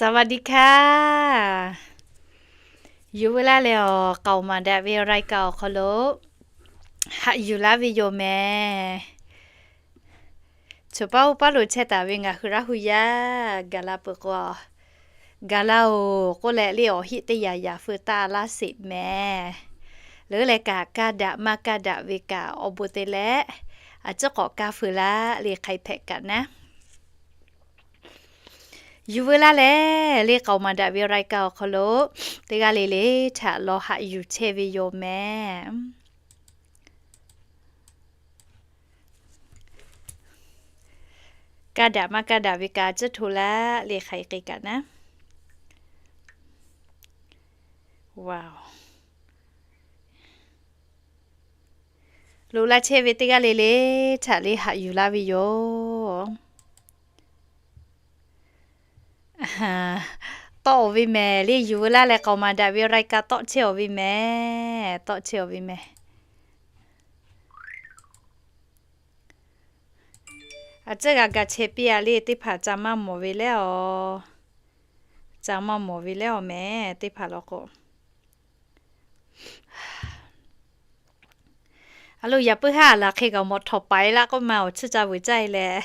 สวัสดีค่ะ Yuˬ veu laˇ leh awˬ k'aoˍ maˍ daꞈ ve รายการ awˬ hk'aw lo haꞈ yuˬ laˇ ve yoˬ mehˍ. Choˬ paˉ oˇ paˉ lo chehˇ taˍ ve ngaˬ hui Laˇ hu yaˇ gaˬ la peuˬ k'o, gaˬ la-oˬ k'oˆ leh le awˬ heˆ teˇ yanˇ yanˇ feu taˇ laˇ sheˍ mehˍ. Leuˉ leh kaꞈ kaˇ daꞈ maˇ kaˇ daꞈ ve kaꞈ awˬ bon te leh, a ciˉ k'awꞈ kaˇ feu laˇ le hk'ai hpehꞈ kaꞈ naˉ. Yuˬ veu laˇ leh le k'aoˍ maˍ daꞈ ve รายการ awˬ hk'aw lo teˇ g'aˇ le le htaꞈ lawˬ haꞈ yuˬ chehˇ ve yoˬ mehˍ. Kaˇ daꞈ maˇ kaˇ daꞈ ve kaꞈ a ciˉ hto laˇ le hk'ai k'ai kaꞈ naˉ. Loꞈ la chehˇ ve teˇ g'aˇ le le htaꞈ le haꞈ yuˬ laˇ ve yoˬ. Tawˆ-oˬ ve mehˍ le, yuˬ veu laˇ leh k'aoˍ maˍ daꞈ ve รายการ tawˆ chehˇ-oˬ ve mehˍ, tawˆ chehˇ-oˬ ve mehˍ. A ciˉ g'a ga chehˇ piˇ-a le, teˇ hpaˍ ca maˇ mawˬ ve leh awˬ, ca maˇ mawˬ ve leh awˬ mehˍ teˇ hpaˍ law k'o. A lo, yaꞈ puiˉ haˉ laˬ hk'e kaꞈ mawꞈ htawˍ paiˍ laˇ k'oˆ ma awˬ chiˇ ca vuiˬ caˇ e leh.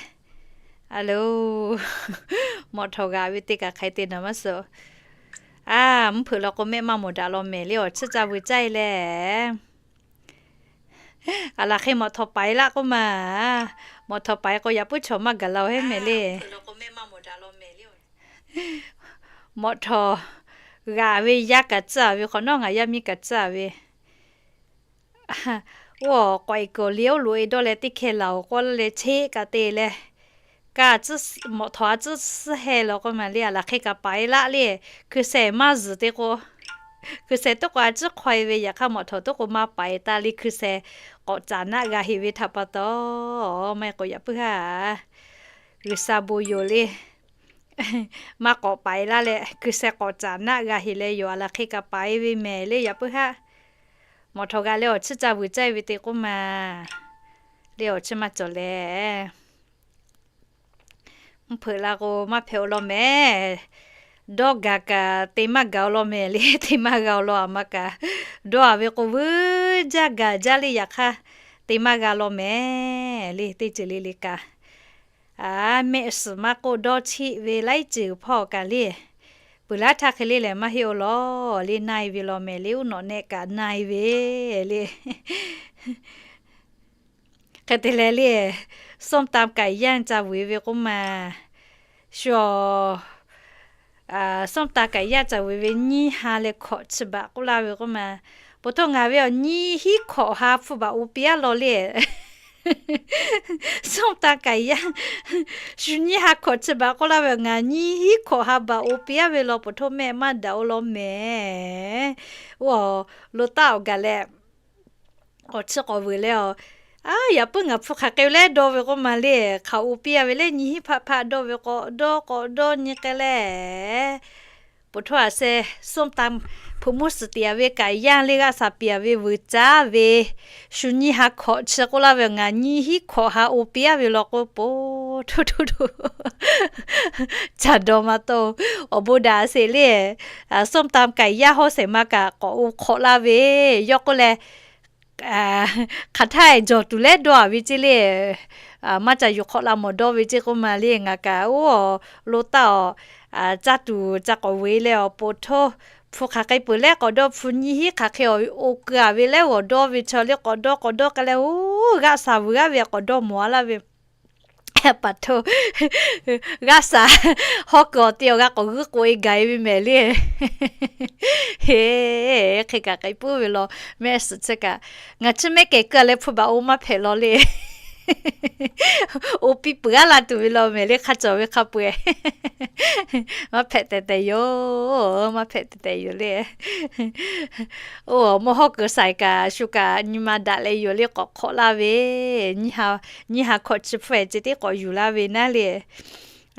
A lo, mawꞈ htawˍ g'aꞈ ve te kaꞈ hk'ai te naˍ maˇ suh. A, mvuhˇ hpeuꞈ law k'o mehˆ maˇ mawˬ daꞈ law mehˍ le awˬ chiˇ ca vuiˬ caˇ e leh. A laˬ hk'e mawꞈ htawˍ paiˍ laˇ k'oˆ ma. Mawꞈ htawˍ paiˍ k'o yaꞈ puiˉ chaw maˇ gaˬ la-oˬ heˉ mehˍ le. Mawꞈ htawˍ g'aꞈ ve yaˇ kaꞈ tcuhˉ-a ve hk'awꞈ nawˉ ngaˬ yaˇ miˇ kaꞈ tcuhˉ-a ve. Oˇ, k'awꞈ e kuˬ le oˇ loꞈ e dawˇ leh teˇ hkeh laˬ-oˬ k'oˆ leh cheˆ kaꞈ te leh, kaˇ mawꞈ htawˍ a ciˉ suhˉ heh law k'oˆ ma le, a laˬ hk'e kaꞈ paiˍ laˇ le. Hkui sheh maˇ zuhˬ te k'o, hkui sheh tuˉ k'o a ciˉ hk'aw e ve, yaꞈ hk'aˇ mawꞈ htawˍ tuˉ k'o maˇ paiˍ taˇ le, hkui sheh k'awꞈ caˍ naˆ g'a heꞈ ve htaꞈ pa taw, maˇ heˆ k'o yaꞈ puiˉ haˉ G'uiˬsha bon yoˬ le. Maˇ k'awꞈ paiˍ laˇ leh hkui sheh k'awꞈ caˍ naˆ g'a heꞈ leh yoˬ. A laˬ hk'e kaꞈ paiˍ ve mehˍ le yaꞈ puiˉ haˉ. Mawꞈ htawˍ g'aꞈ leh awˬ chiˇ ca vuiˬ caˇ e ve te k'oˆ ma le awˬ chiˇ maˇ cawˬ leh. Mvuhˇ hpeuꞈ la k'o maˇ hpehꞈ-o law mehˍ. Dawˇ gaˬ kaꞈ te maˇ gaˬ-o law mehˍ le, te maˇ g'a-o law a ma kaꞈ. Dawˇ-a ve k'o vuiˇ jaˇ gaˬ jaˇ le yaꞈ hk'aˇ, te maˇ g'a law mehˍ le teˇ ceuˬ le le kaꞈ. A, mehˆ suhˍ maˇ k'oˆ dawˇ cheˆ ve laiˉ ceuˬ hpawˇ kaꞈ le. Peuˬ laˉ htaˇ hk'e le lehˬ maˇ heˆ-o law le na e ve law mehˍ le, uˉ nawꞈ nehˆ kaꞈ na e ve le. Hk'e te leh le, ส้มตำไก่ย่าง ca vuiˬ ve k'oˆ ma. Shu, ส้มตำไก่ย่าง ca vuiˬ ve nyiˇ ha leh hkawꞈ chi baꞈ k'oˆ laˇ ve k'oˆ ma. Poˬ htoˇ ngaˬ ve awˬ nyiˇ hinˉ hkawꞈ ha hpu baꞈ o piˇ-aˉ law le. ส้มตำไก่ย่าง shu nyiˇ ha hkawꞈ chi baꞈ k'oˆ laˇ ve, ngaˬ nyiˇ hinˉ hkawꞈ ha baꞈ o piˇ-aˉ ve law poˬ htoˇ mehˆ maˇ daꞈ-o law mehˍ. Oˇ, lo taˆ awˬ gaˬ leh awˬ chiˇ k'awꞈ vuiˬ leh awˬ, a, yaꞈ puiˉ ngaˬ hpu hk'aˬ k'ai leh dawˇ ve k'oˆ ma le, hk'aˬ o piˇ-a ve leh nyiˇ hinˉ hpaˆ hpaˆ dawˇ ve k'awꞈ dawˇ k'awꞈ dawˇ nyi k'ai leh, poˬ htoˇ a se ส้มตำ hpu muˇ suhˍ tiꞈ-a ve ไก่ย่าง le g'aˆ saˍ piˍ-a ve vuiˬ caˉ ve, shu nyiˇ ha hkawꞈ chi k'oˆ laˇ ve, ngaˬ nyiˇ hinˉ hkawꞈ ha o piˇ-aˉ ve law k'o poˬ htoˇ htoˇ htoˇ, caˬ dawˇ maˇ tawˆ. Awˬ bon daꞈ sheˍ le, ส้มตำไก่ย่าง hawˉ shehˍ ma kaꞈ k'awꞈ o hk'awꞈ laˇ ve, yawˇ k'oˆ leh, hk'aˬ htaˇ jawˬ tuˬ leh dawˇ-a ve ceˇ le. Maˇ ca yuˬ hk'awꞈ la mawˬ dawˇ ve ceˇ k'oˆ ma le, ngaˬ kaꞈ oˇ lo taˆ awˬ, caˇ tuˬ ca k'awꞈ vuiˬ leh awˬ poˬ htoˇ, hpu hk'aˬ k'ai peuˬ leh k'awꞈ dawˇ, hpu nyiˇ hinˉ hk'aˬ hk'e awˬ o keu-a ve leh g'awˬ dawˇ ve chaw le k'awꞈ dawˇ k'awꞈ dawˇ k'ai leh, oˇ, g'aˆ saˍ vuiˬ g'aˆ ve k'awꞈ dawˇ mawˬ-a laˇ ve. Paˍ htoˇ, g'aˆ saˍ hawˉ keu awˬ te awˬ g'a k'awꞈ g'uiˇ k'oꞈ e gaˬ e ve mehˍ le. Heˍ, hk'e kaꞈ k'ai puiˉ ve law, mehˆ suhˍ chi kaꞈ, ngaˬ chi mehˆ kehˬ keu-a leh hpu baꞈ o maˇ hpehꞈ law le. O piˇ peuˬ-aˉ la tuˬ ve law mehˍ le, hk'a cawˬ ve hk'a peu-eˬ maˇ hpehꞈ tehˬ tehˬ yoˬ, maˇ hpehꞈ tehˬ tehˬ yoˬ le. Oˇ, mawˇ hawˉ keu saiˍ kaꞈ shu kaꞈ nyi ma daꞈ leh yoˬ le, k'awꞈ hk'awꞈ laˇ ve, nyiˇ ha hkawꞈ chi hpfuhˇ-ehˍ ceh tiˉ k'awꞈ yuˬ laˇ ve naˉ le.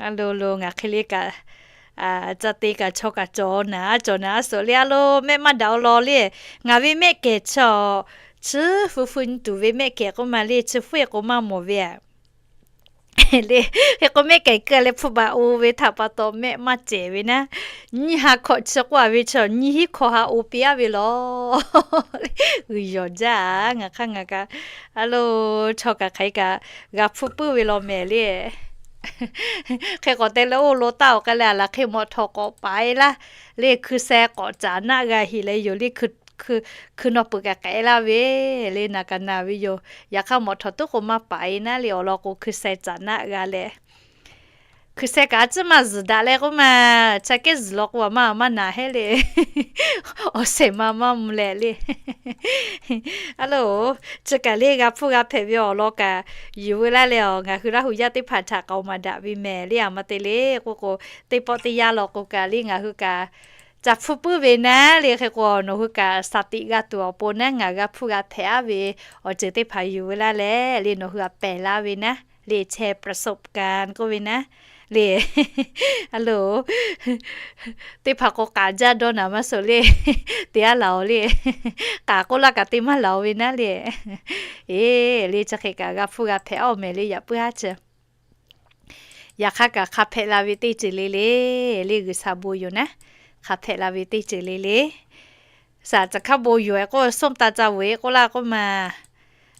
A lo lo ngaˬ hk'e le kaꞈ, ca te kaꞈ chaw kaꞈ cawˬ naˍ, cawˬ naˍ a suhˍ le, a lo mehˆ maˇ daꞈ-o law le. Ngaˬ ve mehˆ kehˬ chi, chi hpu hpu nyi tuˬ ve mehˆ kehˬ k'oˆ ma le, chi hpfuhˇ-ehˍ k'o maˇ mawˬ ve a. Le, hk'e k'o mehˆ kehˬ keu leh hpu baˬ o ve htaꞈ pa taw mehˆ maˇ cehˬ ve naˉ. Nyiˇ ha hkawꞈ chi k'oˆ a ve chi nyiˇ hinˉ hkawꞈ ha o piˇ aˉ ve law. G'uiˬ yawˬ jaˇ a, ngaˬ hk'aˇ ngaˬ kaꞈ, a lo, chaw kaꞈ hk'aˬ hk'e kaꞈ g'a hpuˇ puiˉ ve law mehˍ le. Hk'e k'awꞈ te leh oˇ lo taˆ awˬ k'ai leh a laˬ hk'e mawꞈ htawˍ k'awꞈ paˍ e laˇ. Le hkui sheh k'awꞈ caˍ naˆ g'a heˍ leh yoˬ le. Hkui nawˬ peuˬ kaꞈ k'ehꞈ laˇ ve le, naˬ kaꞈ naˬ ve yoˬ. Yaꞈ hk'aˇ mawꞈ htawˍ tuˉ k'o maˇ paˍ e naˉ le, awˬ lawn k'o hkui sheh caˍ naˆ g'a leh, hkui sheh kaꞈ a ciˉ maˇ zuhˬ daꞈ leh k'oˆ ma, cha kehˉ zuhˬ law k'o a maˇ maˇ naˬ hehˉ le. Awˬ shehˍ ma maˇ mvuh leh le. A lo, chi kaꞈ le g'a hpuˇ g'a hpehꞈ ve awˬ lawn kaꞈ yuˬ veu laˇ leh, ngaˬ hui Laˇ huˍ yaˇ teˇ hpaˍ htaꞈ k'aoˍ maˍ daꞈ ve mehˍ le. A ma te le k'oˆ k'o, teˇ pawˆ teˇ yanˇ law k'o kaꞈ le ngaˬ hui kaꞈ ca hpuˇ puiˉ ve naˉ le. Hk'e k'o nawˬ hui kaꞈ shaˍ tiꞈ g'a tuˬ awˬ pon naˉ ngaˬ g'a hpuˇ g'a hpehꞈ aˉ ve awˬ ceuˬ teˇ hpaˍ yuˬ veu laˇ leh le, nawˬ hui a pehˬ laˇ ve naˉ le, แชร์ประสบการณ์ k'oˆ ve naˉ le. A lo, teˇ hpaˍ k'o k'aˍ jaˇ dawˇ naˍ maˇ suhˍ le. Te aˉ laˬ oˬ le. K'aˍ k'oˆ laˇ kaꞈ te maˇ laˬ oˬ ve naˉ le. Eˬ le, chi hk'e kaꞈ g'a hpuˇ g'a hpehꞈ aˉ mehˍ le, yaꞈ puiˉ haˉ chi. Yaꞈ hk'aˇ kaꞈ hk'a hpehꞈ la ve teˇ ceuˬ le le, le G'uiˬsha bon yoˬ naˉ. Hk'a hpehꞈ la ve teˇ ceuˬ le le. Saˍ caˬ hk'aˇ bon yoˬ e k'o, ส้มตำ ca vuiˬ e k'oˆ laˇ k'oˆ ma.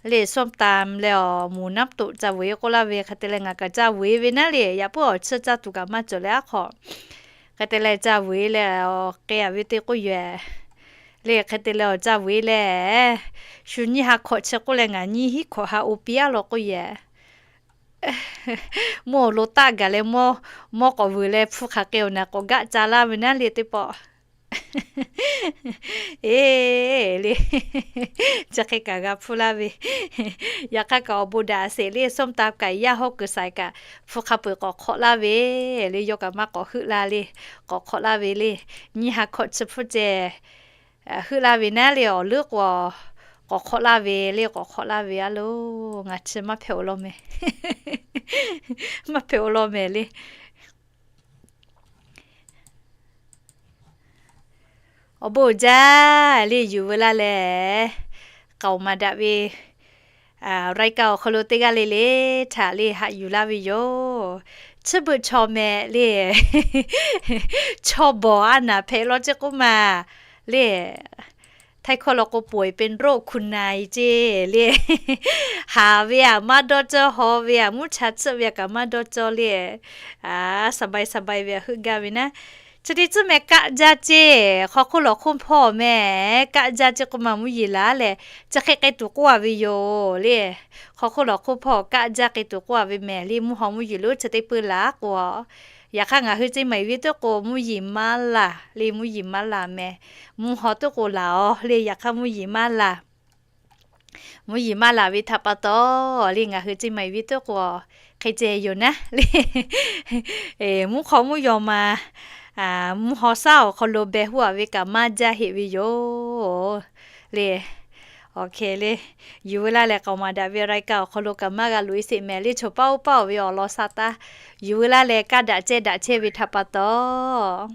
Le ส้มตำ leh awˬ หมูน้ำตก ca vuiˬ e k'oˆ laˇ ve hk'e te leh ngaˬ kaꞈ ca vuiˬ e ve naˉ le. Yaꞈ puiˉ awˬ chiˇ caˇ tuˬ kaꞈ maˇ cawˬ leh aˉ hk'aw, hk'e te leh ca vuiˬ e leh awˬ k'e a ve teˇ k'oˆ yoˬ e. Le hk'e te leh awˬ ca vuiˬ e leh, shu nyiˇ ha hkawꞈ chi k'oˆ leh ngaˬ nyiˇ hinˉ hkawꞈ ha o piˇ aˉ law k'oˆ yoˬ e. Mvuhˇ awˬ lo taˆ gaˬ leh mawˇ k'awꞈ vuiˬ leh hpu hk'aˬ k'e awˬ naˬ k'awꞈ gaˆ ca laˇ ve naˉ le teˇ pawˆ. Eˬ le, chi hk'e kaꞈ g'a hpuˇ laˇ ve. Yaꞈ hk'aˇ kaꞈ awˬ bon daꞈ sheˍ le, ส้มตำ kaꞈ yaˇ hawˉ kuiˬ saiˍ kaꞈ hpu hk'a peu-eˬ k'awꞈ hk'awꞈ laˇ ve le, yawˇ kaꞈ maˇ k'awꞈ heuˆ la le, k'awꞈ hk'awꞈ laˇ ve le. Nyiˇ ha hkawꞈ chi hpfuhˇ ceh heuˆ laˇ ve naˉ le, awˬ leuˉ k'o k'awꞈ hk'awꞈ laˇ ve le, k'awꞈ hk'awꞈ laˇ ve a lo. Ngaˬ chi maˇ hpehꞈ awˬ lawn mehˍ. Maˇ hpehꞈ awˬ lawn mehˍ le. Awˬ bon uiˍ jaˇ le, yuˬ veu laˇ leh k'aoˍ maˍ daꞈ ve รายการ awˬ hk'aw lo teˇ g'aˇ le le htaꞈ le haꞈ yuˬ laˇ ve yoˬ. Chi beuꞈ chaw mehˍ le, chaw bawˬ a naˍ hpehꞈ law ceˇ k'oˆ ma le. Htaiˇ hkawˇ law k'o ป่วยเป็นโรคคุณนาย ceˇ le. Haˍ ve aꞈ maˇ dawˇ cawˇ, haw ve aꞈ mvuhˇ cha tsuhˆ ve aꞈ kaꞈ maˇ dawˇ cawˇ le. A, สบาย สบาย ve aꞈ heuˆ gaˇ ve naˉ. Chi teˇ tcuhˉ meh kaˆ jaˇ ceˇ, hk'aw hk'oˆ lawˬ hk'oˆ hpawˇ meh kaˆ jaˇ ceˇ k'oˆ ma mvuhˇ yeˬ laˬ leh, chi hk'e k'ai tuˬ k'oˆ a ve yoˬ le. Hk'aw hk'oˆ lawˬ hk'oˆ hpawˇ kaˆ jaˇ k'ai tuˬ k'oˆ a ve mehˍ le. Mvuhˇ haw mvuhˇ yeˬ lonˉ chi teˇ peu laˬ k'o, yaꞈ hk'aˇ ngaˬ hui ceˇ maˬ iˍ viˉ tuˉ k'o mvuhˇ yeˬ maˇ laˬ le, mvuhˇ yeˬ maˇ laˬ mehˍ. Mvuhˇ haw tuˉ k'o laˬ aˬ le, yaꞈ hk'aˇ mvuhˇ yeˬ maˇ laˬ. Mvuhˇ yeˬ maˇ laˬ ve htaꞈ pa taw le, ngaˬ hui ceˇ maˬ iˍ viˉ tuˉ k'o hk'e ceh yoˬ naˉ le. Mvuhˇ hk'aw mvuhˇ yaw ma, mvuhˇ haw shaˉ awˬ hk'aw lo beh huˉ a ve kaꞈ maˇ jaˇ heˆ ve yoˬ le. Awˬ hk'e le, yuˬ veu laˇ leh k'aoˍ maˍ daꞈ ve รายการ awˬ hk'aw lo kaꞈ maˇ g'a loꞈ e sheˍ mehˍ le. Chaw paˇ oˇ paˇ oˬ ve awˬ lawn sha taˇ yuˬ veu laˇ leh kaˇ daꞈ cehˇ daꞈ chehˇ ve htaꞈ pa taw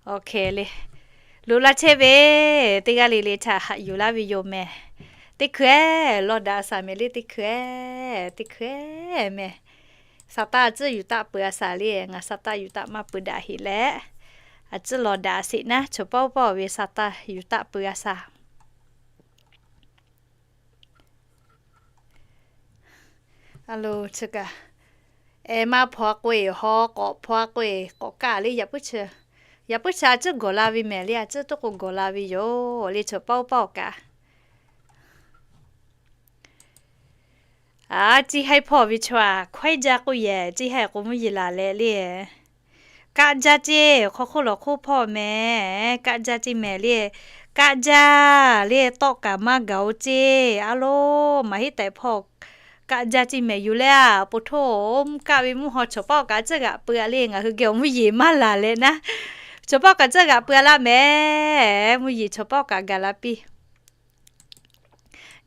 Awˬ hk'e le, loꞈ la chehˇ ve teˇ g'aˇ le le htaꞈ haꞈ yuˬ laˇ ve yoˬ mehˍ. Teˇ hkui-eˬ lawˇ daꞈ a shaˍ mehˍ le, teˇ hkui-eˬ, teˇ hkui-eˬ mehˍ. Sha taˇ a ciˉ yuˬ taˆ peuˬ a shaˍ le, ngaˬ sha taˇ yuˬ taˆ maˇ peuˬ daꞈ heˆ leh, a ciˉ lawˇ daꞈ sheˍ naˉ, chaw paˇ oˇ paˇ oˬ ve sha taˇ yuˬ taˆ peuˬ a shaˍ. A lo, chi kaꞈ, ehˍ maˇ hpaw a k'oˆ e, haw k'awꞈ hpaw a k'oˆ e, k'awꞈ kaˆ le. Yaꞈ puiˉ chi, yaꞈ puiˉ chi a ciˉ gawˬ la ve mehˍ le, a ciˉ tuˉ k'o gawˬ la ve yoˬ le, chaw paˇ oˇ paˇ oˬ kaꞈ. A, ceˇ haiˇ hpawˇ ve chaw aꞈ hkawehˉ jaˇ k'oˆ yehˬ, ceˇ haiˇ k'o mvuhˇ yeˬ laˬ leh le. Kaˆ jaˇ ceˇ, hk'aw hk'oˆ lawˬ hk'oˆ hpawˇ meh, kaˆ jaˇ ceˇ mehˍ le. Kaˆ jaˇ le, tawˆ kaꞈ maˇ gaˬ oˬ ceˇ. A lo, maˍ hiˉ tehꞈ hpawˇ kaˆ jaˇ ceˇ mehˍ yoˬ le. A po htoˇ, mvuhˇ kaˆ ve mvuhˇ haw chaw paˇ oˇ kaꞈ a ciˉ g'aꞈ peuˬ a le, ngaˬ hui geh awˬ mvuhˇ yeˬ maˇ laˬ leh naˉ, chaw paˇ oˇ kaꞈ a ciˉ g'aꞈ peuˬ a laˇ mehˍ. Mvuhˇ yeˬ chaw paˇ oˇ kaꞈ gaˬ la piˇ.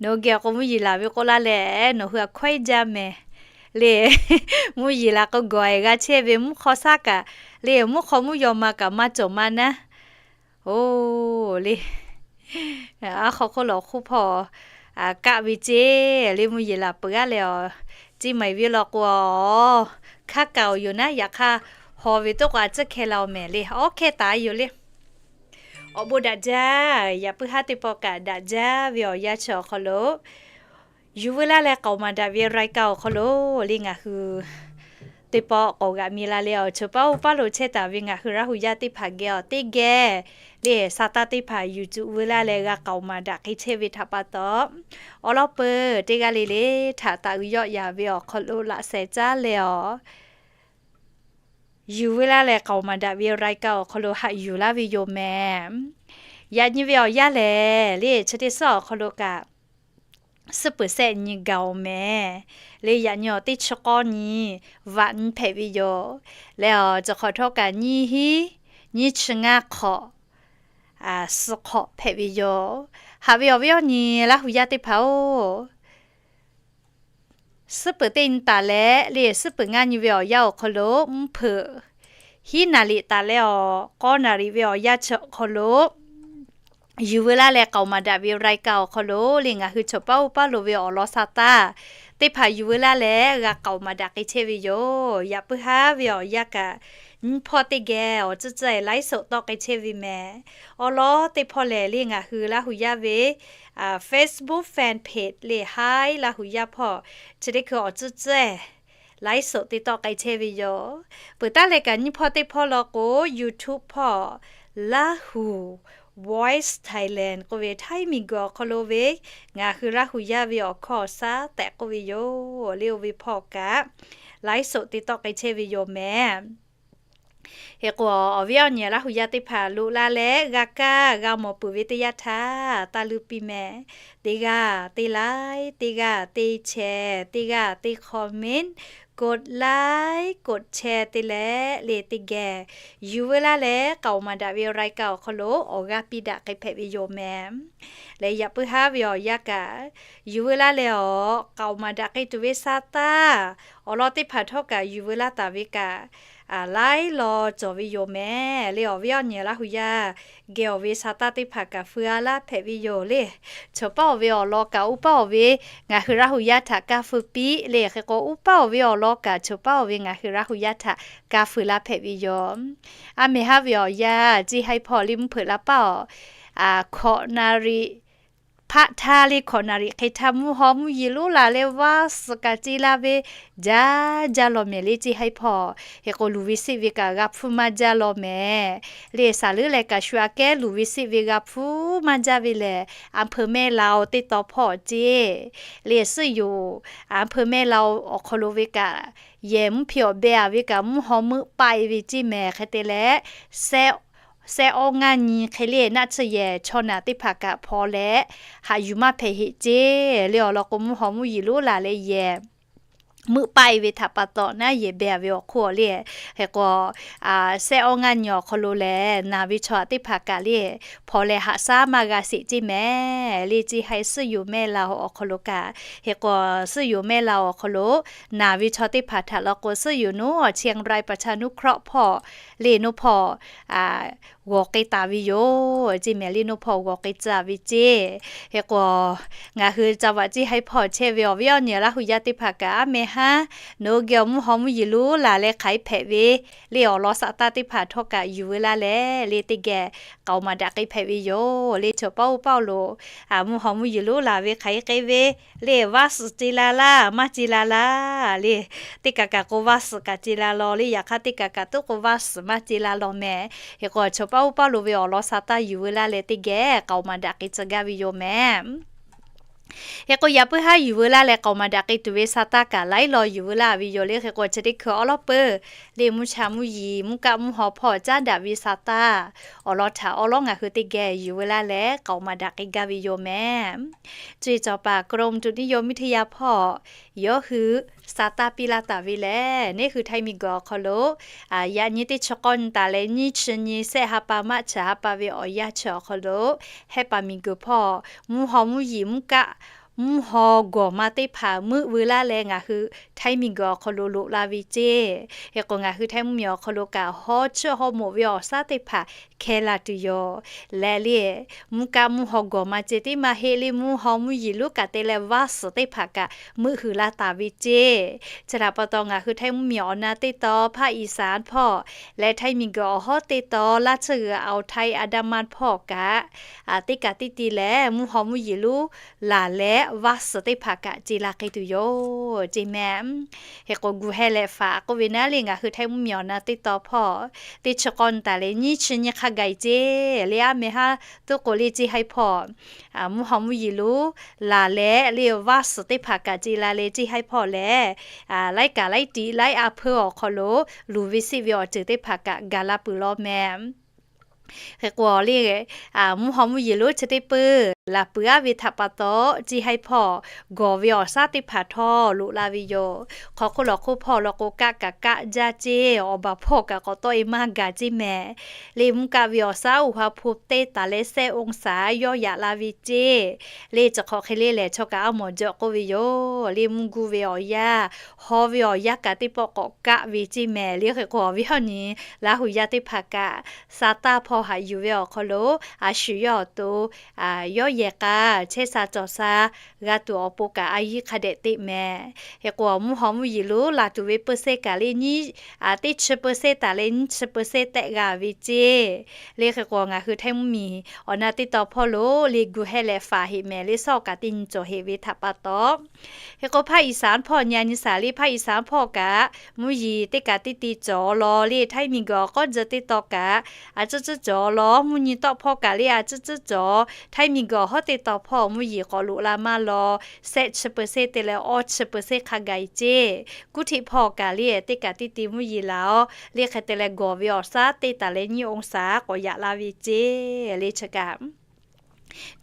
Nawˬ hui geh k'o mvuhˇ yeˬ laˬ ve k'oˆ laˇ leh, nawˬ hui aꞈ hkawehˉ jaˇ mehˍ le. Mvuhˇ yeˬ laˬ k'o gawˬ e g'a chehˇ ve, mvuhˇ hk'aw shaˉ kaꞈ le mvuhˇ hk'aw mvuhˇ yaw ma kaꞈ maˇ cawˬ maˇ naˉ. Oˬ le, aˉ hk'aw hk'oˆ lawˬ hk'oˆ hpawˇ kaˆ ve ceˇ le, mvuhˇ yeˬ laˬ peuˬ g'aˇ leh awˬ, ceˇ maiˍ ve law k'o, hk'aˇ kaꞈ awˬ yoˬ naˉ, yaꞈ hk'aˇ haw ve toˆ k'o a tcuhˉ hkeh la-oˬ mehˍ le, awˉ hkehˇ taˍ yoˬ le. Awˬ bon daꞈ jaˇ, yaꞈ puiˉ haˉ teˇ pawˆ kaꞈ daꞈ jaˇ ve awˬ yanˇ chi awˬ hk'aw lo, yuˬ veu laˇ leh k'aoˍ maˍ daꞈ ve รายการ awˬ hk'aw lo le ngaˬ hui teˇ pawˆ k'awꞈ g'aꞈ mi la leh awˬ, chaw paˉ oˇ paˉ lo chehˇ taˍ ve ngaˬ hui Laˇ hu yaˇ teˇ hpaˍ geh awˬ teˇ geh le, sa taˇ teˇ hpaˍ yuˬ cuˬ veu laˇ leh g'a k'aoˍ maˍ daꞈ k'ai chehˇ ve htaꞈ pa taw, awˉ lawˉ peuˬ teˇ g'aˇ le le htaꞈ taˍ uiˍ yawˆ yaˍ ve awˬ hk'aw lo laꞈ shehˍ caˉ leh awˬ, yuˬ veu laˇ leh k'aoˍ maˍ daꞈ ve รายการ awˬ hk'aw lo haꞈ yuˬ laˇ ve yoˬ mehˍ. Yaꞈ nyi ve awˬ yanˇ lehˬ le, chi teˇ suhˉ awˬ hk'aw lo kaꞈ suhˉ peuˍ sehˆ nyi gaˬ-oˬ mehˍ. Le yaꞈ nyi awˬ teˇ chi k'awˇ nyi vaꞈ nyi hpehꞈ ve yoˬ. Leh awˬ cawˬ hk'awꞈ htawˇ kaꞈ nyiˇ hinˉ nyiˇ chi ngaˇ hk'awꞈ suh hk'awꞈ hpehꞈ ve yoˬ. Haꞈ ve awˬ viˉ awˬ nyi Laˇ hu yaˇ teˇ hpaˍ-oˬ, suhˉ peuˍ teˇ nyi taˍ leh le, suhˉ peuˍ ngaˇ nyi ve awˬ yanˇ awˬ hk'aw lo mvuhˇ hpeuꞈ hiˉ naˍ riˍ taˍ leh awˬ, k'awˇ naˍ riˍ ve awˬ yanˇ chi awˬ hk'aw lo yuˬ veu laˇ leh k'aoˍ maˍ daꞈ ve รายการ awˬ hk'aw lo le ngaˬ hui chaw paˉ oˇ paˉ lo ve awˬ lawn sa taˇ teˇ hpaˍ yuˬ veu laˇ leh g'a k'aoˍ maˍ daꞈ k'ai chehˇ ve yoˬ. Yaꞈ puiˉ haˉ ve awˬ yanˇ kaꞈ nyiˇ hpawˇ teˇ geh awˬ tcuhˉ tcuhˉ-e ไลฟ์สด tawˆ k'ai chehˇ ve mehˍ. Awˉ lawˉ teˇ hpawˇ lehˬ le ngaˬ hui Laˇ hu yaˇ ve Facebook fan page le haiˉ Laˇ hu yaˇ hpawˇ chi teˇ hkui awˬ tcuhˉ tcuhˉ-e ไลฟ์สด te tawˆ k'ai chehˇ ve yoˬ. Peuˬ taˉ leh kaꞈ nyiˇ hpawˇ teˇ hpawˇ law k'o YouTube hpawˇ Laˇ hu Voice Thailand k'oˆ ve Htaiˇ miˬguiˬ awˬ hk'aw lo ve ngaˬ hui Laˇ hu yaˇ ve awˬ hkawˇ awˬ shaˉ tehꞈ k'oˆ ve yoˬ le, oˇ ve hpawˇ kaꞈ ไลฟ์สด te tawˆ k'ai chehˇ ve yoˬ mehˍ. Hk'e k'o awˬ viˉ awˬ nyi Laˇ hu yaˇ teˇ hpaˍ loꞈ la leh g'a kaˇ g'a mawˬ peuˬ ve teˇ yanˇ htaˇ taˇ luˇ piˇ mehˍ. Teˇ g'aˇ teˇ like, teˇ g'aˇ teˇ share, teˇ g'aˇ teˇ comment, กดไลค์ กดแชร์ te leh le teˇ geh yuˬ veu laˇ leh k'aoˍ maˍ daꞈ ve รายการ awˬ hk'aw lo awˬ g'aˇ piˇ daꞈ k'ai hpehꞈ ve yoˬ mehˍ. Leh yaꞈ puiˉ haˉ ve awˬ yanˇ kaꞈ yuˬ veu laˇ leh awˬ k'aoˍ maˍ daꞈ k'ai tuˬ ve sa taˇ awˬ lawn teˇ hpaˍ htawˇ kaꞈ yuˬ veu laˇ taˍ ve kaꞈ laiˉ law cawˬ ve yoˬ mehˍ. Le awˬ viˉ awˬ nyi Laˇ hu yaˇ geh awˬ ve sa taˇ teˇ hpaˍ kaꞈ feu a laˇ hpehꞈ ve yoˬ le. Chaw paˉ awˬ ve awˬ lawn kaꞈ oˇ paˉ awˬ ve ngaˬ hui Laˇ hu yaˇ htaꞈ kaˇ feu piˇ le. Hk'e k'o oˇ paˉ awˬ ve awˬ lawn kaꞈ chaw paˉ awˬ ve ngaˬ hui Laˇ hu yaˇ htaꞈ kaˇ feu laˇ hpehꞈ ve yoˬ. A mehˍ haˉ ve awˬ yanˇ ceˇ haiˉ hpawˇ le mvuhˇ hpeuꞈ la paˇ awˬ, hkawꞈ naˍ riˍ hpaˆ htaˇ le hkawꞈ naˍ riˍ hk'e htaˇ mvuhˇ haw mvuhˇ yeˬ lonˉ la leh vaˇ suhˍ kaꞈ ce la ve jaˇ jaˇ law mehˍ le ceˇ haiˉ hpawˇ. Hk'e k'o luˬ ve seˆ ve kaꞈ g'a hpfuhˇ maˇ jaˇ law mehˍ. Le saˍ leuˉ leh kaꞈ shu aꞈ kehˉ luˬ ve seˆ ve g'a hpuˇ maˇ jaˇ ve lehˬ, อำเภอแม่ลาว teˇ taw hpawˇ ceˇ le suhˉ yoˬ. อำเภอแม่ลาว awˬ hk'aw lo ve kaꞈ yehˬ mvuhˇ hpi awˬ beh a ve kaꞈ mvuhˇ haw meuˆ paˆ-e ve ceˇ mehˍ. Hk'e te leh sehˆ awˇ ngaˇ nyi hk'e le naˆ tsuhˇ yehˬ chaw naˬ teˇ hpaˍ kaꞈ hpaw leh haꞈ yuˬ maˇ hpehꞈ heꞈ ceˇ le awˬ lawn k'o mvuhˇ haw mvuhˇ yeˬ lonˉ la leh yehˬ meuˆ paˆ-e ve htaꞈ pa taw naˉ yehˬ beh a ve awˬ hk'oˆ le. Hk'e k'o sehˆ awˇ ngaˇ nyi awˬ hk'aw lo lehˬ naˬ ve chaw teˇ hpaˍ kaꞈ le hpaw leh haꞈ shaˉ maˇ g'a sheˍ ceˇ mehˍ le ceˇ haiˉ suhˉ yoˬ mehˆ la awˬ hk'aw lo kaꞈ. Hk'e k'o suhˉ yoˬ mehˆ la awˬ hk'aw lo naˬ ve chaw teˇ hpaˍ htaꞈ law k'o suhˉ yoˬ naˉ เชียงรายประชานุเคราะห์ hpawˇ le naˉ hpawˇ g'awˬ k'ai taˍ ve yoˬ ceˇ mehˍ le naˉ hpawˇ g'awˬ k'ai tcuh ve ceˇ. Hk'e k'o ngaˬ hui ca vaꞈ ceˇ haiˉ hpawˇ chehˇ ve awˬ viˉ awˬ nyi Laˇ hu yaˇ teˇ hpaˍ kaꞈ a mehˍ haˉ nawˬ hui geh awˬ mvuhˇ haw mvuhˇ yeˬ lonˉ la leh hk'aˬ hk'e hpehꞈ ve le awˬ lawn sa taˇ teˇ hpaˍ htawˇ kaꞈ yuˬ veu laˇ leh le teˇ geh k'aoˍ maˍ daꞈ k'ai hpehꞈ ve yoˬ le chaw paˉ oˇ paˉ lo mvuhˇ haw mvuhˇ yeˬ lonˉ la ve hk'aˬ hk'e ve le vaˇ suhˍ ce la laˇ maˇ ce la laˇ le. Teˇ kaꞈ kaꞈ k'o vaˇ suhˍ kaꞈ ce la law le. Yaꞈ hk'aˇ teˇ kaꞈ kaꞈ toˆ k'o vaˇ suhˍ maˇ ce la law mehˍ. Hk'e k'o chaw paˉ oˇ paˉ lo ve awˬ lawn sa taˇ yuˬ veu laˇ leh teˇ geh k'aoˍ maˍ daꞈ k'ai tcuh gaˇ ve yoˬ mehˍ. Hk'e k'o yaꞈ puiˉ haˉ yuˬ veu laˇ leh k'aoˍ maˍ daꞈ k'ai tuˬ ve sa taˇ kaꞈ laiˉ law yuˬ veu laˇ ve yoˬ le. Hk'e k'o chi teˇ hkui awˉ lawˉ peuˬ le mvuhˇ cha mvuhˇ yiˍ mvuhˇ kaˆ mvuhˇ haw hpawˇ caˉ daꞈ ve sa taˇ awˬ lawn htaꞈ awˉ lawˉ ngaˬ hui teˇ geh yuˬ veu laˇ leh k'aoˍ maˍ daꞈ k'ai gaˇ ve yoˬ mehˍ. Cuˇ yiˍ cawˬ paˍ กรมอุตุนิยมวิทยา hpawˇ yawˇ hui sa taˇ piˇ laˇ taˍ ve lehˬ neˇ hui Htaiˇ miˬguiˬ awˬ hk'aw lo yaꞈ nyi teˇ chi k'awˇ nyi taˍ leh nyiˇ chi nyi sehˆ ha pa maˆ chi ha pa ve awˬ yanˇ chi awˬ hk'aw lo hehˆ paˍ miˬguiˬ hpawˇ mvuhˇ haw mvuhˇ yiˍ mvuhˇ kaˆ mvuhˇ haw gawˬ ma teˇ hpaˍ meuˆ veu laˇ leh ngaˬ hui Htaiˇ miˬguiˬ awˬ hk'aw lo loꞈ la ve ceˇ. Hk'e k'o, ngaˬ hui Htaiˇ mvuhˇmiˬ awˬ hk'aw lo kaꞈ hawˉ chiˇ hawˉ moꞈ ve awˬ shaˉ teˇ hpaˍ hkeh la tuˬ yoˬ. Leh le, mvuhˇ kaˆ mvuhˇ haw gawˬ ma ceh tiˉ maˇ heˆ le, mvuhˇ haw mvuhˇ yeˬ lonˉ kaꞈ te leh vaˇ suhˍ teˇ hpaˍ kaꞈ meuˆ huiˍ la taˍ ve ceˇ. Chi htaꞈ pa taw, ngaˬ hui Htaiˇ mvuhˇmiˬ awˬ na teˇ taw ภาคอีสาน hpawˇ leh Htaiˇ miˬguiˬ awˬ hawˉ teˇ taw laˇ tsuhˇ g'uiˬ อ่าวไทย อันดามัน hpawˇ kaꞈ, teˇ kaꞈ teˇ ti lehˬ mvuhˇ haw mvuhˇ yeˬ lonˉ laˬ leh vaˇ suhˍ teˇ hpaˍ kaꞈ ce la k'ai tuˬ yoˬ ceˇ mehˍ. Hk'e k'o, gu heh leh faˍ k'oˆ ve naˉ le, ngaˬ hui Htaiˇ mvuhˇmiˬ awˬ na teˇ taw hpawˇ teˇ chi k'awˇ nyi taˍ leh nyiˇ chi nyi hk'a gaˬ-e ceˇ le. Aˉ meh haˉ tuˉ k'o le, ceˇ haiˉ hpawˇ mvuhˇ haw mvuhˇ yeˬ lonˉ laˬ leh le vaˇ suhˍ teˇ hpaˍ kaꞈ ce la leh, ceˇ haiˉ hpawˇ lehˬ laiˉ kaꞈ laiˉ tiꞈ laiˉ a hpeuˇ awˬ hk'aw lo luˬ ve seˆ ve awˬ ceuˬ teˇ hpaˍ kaꞈ gaˬ la peuˬ law mehˍ. Hk'e k'o le, mvuhˇ haw mvuhˇ yeˬ lonˉ chi teˇ peuˇ laˬ peuˬ aˉ ve htaꞈ pa taw, ceˇ haiˉ hpawˇ gawˬ ve awˬ shaˉ teˇ hpaˍ htawˇ loꞈ la ve yoˬ. Hk'aw hk'oˆ lawˬ hk'oˆ hpawˇ law k'o, kaˆ kaꞈ kaˆ jaˇ ceˇ, awˬ baˬ hpawˇ kaꞈ k'awꞈ tawˆ e maˇ gaˬ ceˇ mehˍ. Le mvuhˇ kaˆ ve awˬ shaˉ oˇ ha hpu teˇ taˍ leh shehˆ องศา yawˇ yaꞈ la ve ceˇ. Le chi hk'awꞈ hk'e le lehˬ, chaw kaꞈ aˉ mawˬ jaw k'oˆ ve yoˬ. Le mvuhˇ guˇ ve awˬ yanˇ, haw ve awˬ yanˇ kaꞈ teˇ pawˆ k'awꞈ kaˆ ve ceˇ mehˍ. Le hk'e k'o, awˬ viˉ awˬ nyi Laˇ huˍ yaˇ teˇ hpaˍ kaꞈ sa taˇ hpawˇ haꞈ yuˬ ve awˬ hk'aw lo a shu yawˇ awˬ to yawˇ yehˬ k'a chehˇ sha cawˬ sha g'a tuˬ awˬ pon kaꞈ a yiˇ hk'a dehꞈ teˇ mehˍ. Hk'e k'o, mvuhˇ haw mvuhˇ yeˬ lonˉ laˬ tuˬ ve เปอร์เซ็นต์ kaꞈ le nyiˇ, teˇ chi เปอร์เซ็นต์ taˍ leh nyiˇ chi เปอร์เซ็นต์ tehˆ g'a ve ceˇ. Le hk'e k'o, ngaˬ hui Htaiˇ mvuhˇmiˬ awˬ na teˇ taw hpawˇ lo le gu heh leh faˍ heꞈ mehˍ le, sawˉ kaꞈ teˇ nyi cawˬ heꞈ ve htaꞈ pa taw. Hk'e k'o, ภาคอีสาน hpawˇ nyi a nyi shaˍ le, ภาคอีสาน hpawˇ kaꞈ mvuhˇ yeˬ teˇ kaꞈ teˇ ti cawˬ law le, Htaiˇ miˬguiˬ awˬ k'awˉ jeh teˇ taw kaꞈ a tcuhˉ tcuhˉ cawˬ law, mvuhˇ nyi tawˆ hpawˇ kaꞈ le a tcuhˉ tcuhˉ cawˬ, Htaiˇ miˬguiˬ awˬ hawˉ teˇ taw hpawˇ mvuhˇ yeˬ k'awꞈ loꞈ la maˇ law, shehˆ chi เปอร์เซ็นต์ te leh awˇ chi เปอร์เซ็นต์ hk'a gaˬ e ceˇ. Kuˉ htiˆ hpawˇ kaꞈ le teˇ kaꞈ teˇ ti mvuhˇ yeˬ laˬ-oˬ le, hk'e te leh gawˬ ve awˬ shaˉ teˇ taˍ leh nyiˇ องศา k'awꞈ yaꞈ la ve ceˇ. Le chi kaꞈ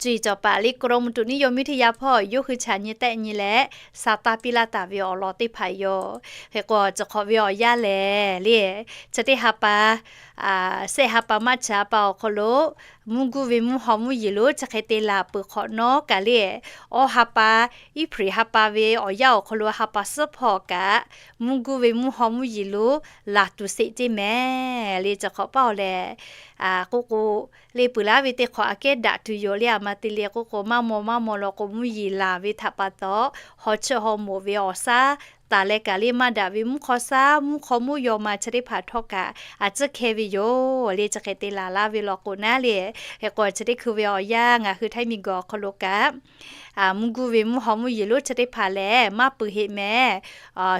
cuˇ yiˍ cawˬ paˍ le กรมอุตุนิยมวิทยา hpawˇ yawˇ hui chaꞈ nyi tehˆ nyi leh sa taˇ piˇ laˇ taˍ ve awˬ lawn teˇ hpaˍ yoˬ. Hk'e k'o, chi hk'awꞈ ve awˬ yanˇ lehˬ le, chi teˇ ha pa, shehˆ ha pa maˇ chi ha pa awˬ hk'aw lo mvuhˇ guˇ ve mvuhˇ haw mvuhˇ yeˬ lonˉ chi hk'e te laˬ peuˬ hk'awꞈ nawˉ kaꞈ le, awˇ ha pa, Iˉhpriˍ ha pa ve awˬ yanˇ awˬ hk'aw lo ha pa suhˉ hpawˇ kaꞈ mvuhˇ guˇ ve mvuhˇ haw mvuhˇ yeˬ lonˉ laˬ tuˬ sheˍ ceˇ mehˍ. Le chi hk'awꞈ paˇ-oˬ lehˬ, k'oˆ k'o, le peuˬ laˇ ve teˇ hk'awꞈ aꞈ kehˉ daꞈ tuˬ yoˬ le. A ma te le k'oˆ k'o, maˇ maw maˇ maw law k'o, mvuhˇ yeˬ laˬ ve htaꞈ pa taw, haw chiˇ haw moꞈ ve awˬ shaˉ taˍ leh kaꞈ le maˇ daꞈ ve mvuhˇ hk'aw shaˉ mvuhˇ hk'aw mvuhˇ yaw ma chi teˇ hpaˍ htawˇ kaꞈ a tcuhˉ hkeh ve yoˬ le. Chi hk'e te laˬ laˇ ve law k'o naˉ le, hk'e k'o chi teˇ hkui ve awˬ yanˇ ngaˬ hui Htaiˇ miˬguiˬ awˬ hk'aw lo kaꞈ mvuhˇ guˇ ve mvuhˇ haw mvuhˇ yeˬ lonˉ chi teˇ hpaˍ lehˬ maˇ peuˬ heˆ mehˍ.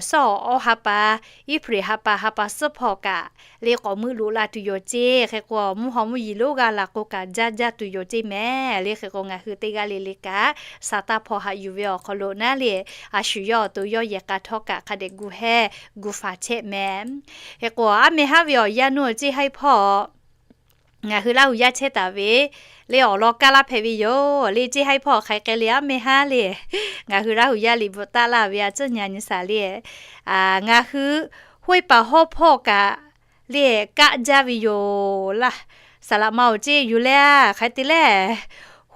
Sawˉ awˇ ha pa, Iˉhpriˍ ha pa ha pa suhˉ hpawˇ kaꞈ le k'awꞈ meuˆ loꞈ la tuˬ yoˬ ceˇ. Hk'e k'o, mvuhˇ haw mvuhˇ yeˬ lonˉ g'a laˬ k'o kaꞈ jaˇ jaˇ tuˬ yoˬ ceˇ mehˍ. Le hk'e k'o, ngaˬ hui teˇ g'aˇ le le kaꞈ sa taˇ hpawˇ haꞈ yuˬ ve awˬ hk'aw lo naˉ le, a shu yawˇ awˬ to yawˇ yehˬ k'a htawˇ kaꞈ hk'a dehꞈ gu heh gu faˍ chehˇ mehˍ. Hk'e k'o, aˉ meh haˉ ve awˬ yanˇ nuˇ ceˇ haiˉ hpawˇ ngaˬ hui Laˇ huˍ yaˇ chehˇ taˍ ve le awˬ lawn kaˇ laˇ hpehꞈ ve yoˬ. Le ceˇ haiˉ hpawˇ hk'aˬ hk'e le aˉ meh haˉ le, ngaˬ hui Laˇ huˍ yaˇ liꞈ bvuhꞈ taˆ laˇ ve a tcuhˉ nyi a nyi shaˍ le, ngaˬ hui ห้วยป่าห้อม hpawˇ kaꞈ le kaˆ jaˇ ve yoˬ laˇ. Saˍ laꞈ ma awˬ ceˇ yoˬ le, hk'aˬ hk'e te le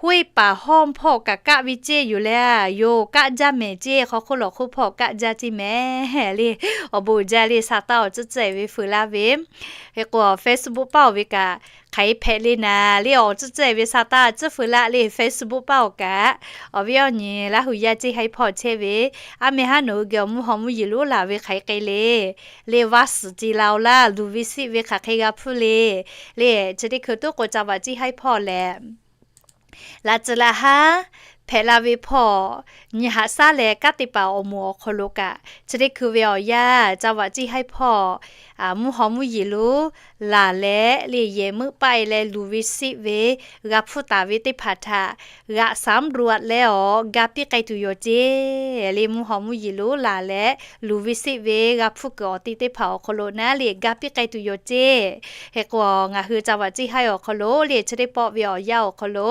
ห้วยป่าห้อม hpawˇ kaꞈ kaˆ ve ceˇ yoˬ le, yoˬ kaˆ jaˇ mehˍ ceˇ. Hk'aw hk'oˆ lawˬ hk'oˆ hpawˇ kaˆ jaˇ ceˇ mehˍ le. Awˬ bon uiˍ jaˇ le, sa taˇ awˬ tcuhˉ tcuhˉ-e ve feu laˇ ve. Hk'e k'o, Facebook paˇ-oˬ ve kaꞈ hk'aˬ hk'e hpehꞈ le naˍ le, awˬ tcuhˉ tcuhˉ-e ve sa taˇ tcuhˉ feu laˇ le. Facebook paˇ-oˬ kaꞈ awˬ viˉ awˬ nyi Laˇ huˍ yaˇ ceˇ haiˉ hpawˇ chehˇ ve, aˉ meh haˉ nawˬ hui geh awˬ mvuhˇ haw mvuhˇ yeˬ lonˉ laˬ ve hk'aˬ hk'e le, le vaˇ suhˍ ce la-oˬ laˇ, luˬ ve siˆ ve hk'aˬ hk'e g'a hpuˇ le. Le chi teˇ hkui tuˉ k'o, ca vaꞈ ceˇ haiˉ hpawˇ lehˬ laꞈ tcuh laꞈ haˉ hpehꞈ la ve hpawˇ nyi haꞈ shaˉ leh kanˉ te paˍ awˬ moˍ awˬ hk'aw lo kaꞈ, chi teˇ hkui ve awˬ yanˇ ca vaꞈ ceˇ haiˉ hpawˇ mvuhˇ haw mvuhˇ yeˬ lonˉ laˬ leh le yehˬ meuˆ paˆ-e leh luˬ ve siˆ ve g'a hpuˇ taˍ ve teˇ hpaˍ htaꞈ g'aꞈ สำรวจ leh awˬ ga piˇ k'ai tuˬ yoˬ ceˇ. Le mvuhˇ haw mvuhˇ yeˬ lonˉ laˬ leh luˬ ve siˆ ve g'a hpuˇ kuiˬ awˬ ti teˇ hpaˍ awˬ hk'aw lo naˉ le ga piˇ k'ai tuˬ yoˬ ceˇ. Hk'e k'o, ngaˬ hui ca vaꞈ ceˇ haiˉ awˬ hk'aw lo le chi teˇ pawˆ ve awˬ yanˇ awˬ hk'aw lo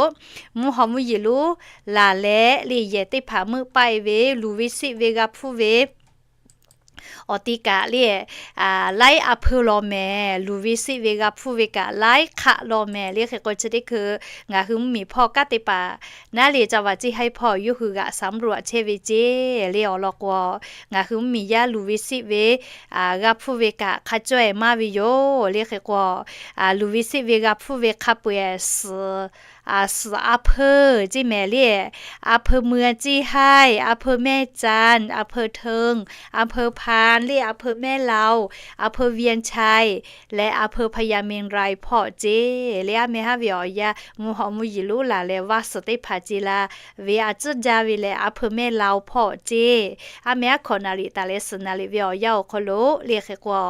mvuhˇ haw mvuhˇ yeˬ lonˉ laˬ leh le yehˬ teˇ hpaˍ meuˆ paˆ-e ve luˬ ve siˆ ve g'a hpuˇ ve Awˬ ti kaꞈ le, laiˉ a hpeuˇ law mehˍ, luˬ ve siˆ ve g'a hpfuhˇ ve kaꞈ laiˉ hk'aˆ law mehˍ le. Hk'e k'o chi teˇ hkui ngaˬ hui mvuhˇmiˬ hpawˇ kanˉ teˇ hpaˍ naˉ le ca vaꞈ ciˇ haiˉ hpawˇ yawˇ hui g'aꞈ สำรวจ chehˇ ve ceˇ le. Awˬ lawn k'o, ngaˬ hui mvuhˇmiˬ yaˇ luˬ ve siˆ ve g'a hpfuhˇ ve kaꞈ hk'a cawehˬ maˇ ve yoˬ le. Hk'e k'o, luˬ ve siˆ ve g'a hpfuhˇ ve hk'a peu-eˬ suhˍ suhˍ a hpeuˇ ceˇ mehˍ le. A hpeuˇ เมืองเชียงราย, a hpeuˇ แม่จัน, a hpeuˇ เทิง, a hpeuˇ พาน le, a hpeuˇ แม่ลาว, a hpeuˇ เวียงชัย leh a hpeuˇ พญาเมงราย hpawˇ ceˇ le. A meh haˉ ve awˬ yanˇ mvuhˇ hawꞈ mvuhˇ yiˍ lonˉ laˬ leh vaˇ suhˍ teˇ hpaˍ ce la ve a tcuhˉ jaˇ ve leh a hpeuˇ แม่ลาว hpawˇ ceˇ. A meh haˉ hkawꞈ naˍ riˍ taˍ leh suhˍ naˍ riˍ ve awˬ yanˇ awˬ hk'aw lo le hk'e k'o,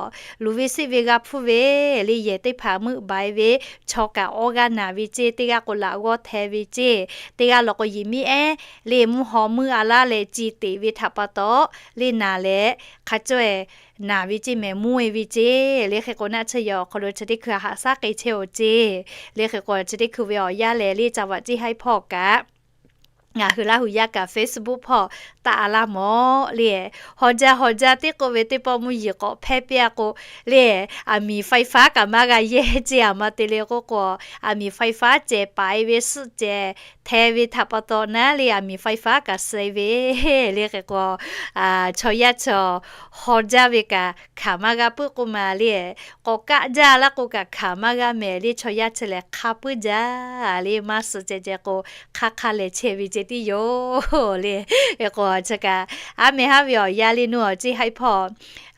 luˬ ve siˆ ve g'a hpfuhˇ ve le yehˬ teˇ hpaˍ meuˆ baiˍ ve chaw kaꞈ awˇ g'aˇ naˍ ve ceˇ, teˇ g'aˇ k'o laꞈ g'awˇ hteh ve ceˇ, teˇ g'aˇ law k'o yiˍ miˇ ehˉ le mvuhˇ hawꞈ meuˇ a laˇ leh ci teꞈ ve htaꞈ pa taw le naˍ leh hk'a cawehˬ naˍ ve ceˇ mehˍ, mvuhˇ e ve ceˇ le. Hk'e k'o naˆ tsuhˇ yaw awˬ hk'aw lo chi teˇ hkui haꞈ shaˉ k'ai chehˇ-oˬ ceˇ le. Hk'e k'o chi teˇ hkui ve awˬ yanˇ lehˬ le ca vaꞈ ciˇ haiˉ hpawˇ kaꞈ ngaˬ hui Laˇ hu yaˇ kaꞈ Facebook hpawˇ taˆ a laˇ mawˬ le. Haw jaˇ haw jaˇ teˇ k'oˆ ve teˇ pawˆ mvuhˇ yiˍ k'awꞈ hpehˇ piˇ a k'o le, aˬ miˍ ไฟฟ้า kaꞈ maˇ g'a yehˇ ceˇ. Aˬ ma te le k'oˆ k'o, aˬ miˍ ไฟฟ้า cehˬ paiˍ ve suhˆ cehˬ hteh ve htaꞈ pa taw naˉ le aˬ miˍ ไฟฟ้า kaꞈ suh ve le. Hk'e k'o, chaw yaˇ chaw haw jaˇ ve kaꞈ hkanˍ maˇ g'a puiˉ k'oˆ ma le. K'awꞈ kaˆ jaˇ laˇ k'o kaꞈ hkanˍ maˇ g'a mehˍ le. Chaw yaˇ chi lehˬ hk'a puiˉ jaˇ le, maˇ suh ceh ceh k'o hk'aˇ hk'aˇ leh chehˇ ve ceh tiˉ yoˬ le. Hk'e k'o chi kaꞈ a meh haˉ ve awˬ yanˇ le nuˇ awˬ ciˇ haiˉ hpawˇ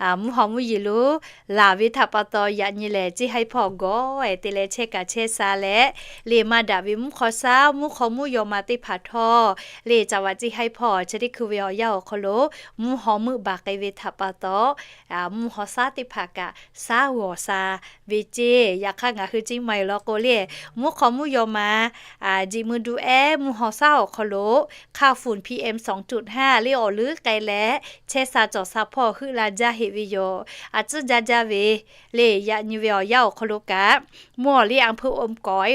mvuhˇ hawꞈ mvuhˇ yiˍ lonˉ laˬ ve htaꞈ pa taw yaꞈ nyi lehˬ ciˇ haiˉ hpawˇ gawˬ ehˍ te leh chehˇ kaꞈ chehˇ sha leh le maˇ daꞈ ve mvuhˇ hk'aw shaˉ mvuhˇ hk'aw mvuhˇ yaw ma teˇ hpaˍ htawˇ le ca vaꞈ ciˇ haiˉ hpawˇ chi teˇ hkui ve awˬ yanˇ awˬ hk'aw lo mvuhˇ hawꞈ meuˆ baˬ k'ai ve htaꞈ pa taw mvuhˇ hk'aw shaˉ teˇ hpaˍ kaꞈ shaˉ g'awˬ sha ve ceˇ. Yaꞈ hk'aˇ ngaˬ hui ciˇ ma-e law k'o le, mvuhˇ hk'aw mvuhˇ yaw ma jiꞈ mui du ehˉ mvuhˇ hk'aw shaˉ awˬ hk'aw lo hk'a funˍ PM สองจุดห้า le awˬ leuˉ k'ai leh chehˇ sha cawˬ sha hpawˇ heuˆ la jaˇ heꞈ ve yoˬ. A tcuhˉ jaˇ jaˇ ve le yaꞈ nyi ve awˬ yanˇ awˬ hk'aw lo kaꞈ mvuhˇ awˬ le อำเภออมก๋อย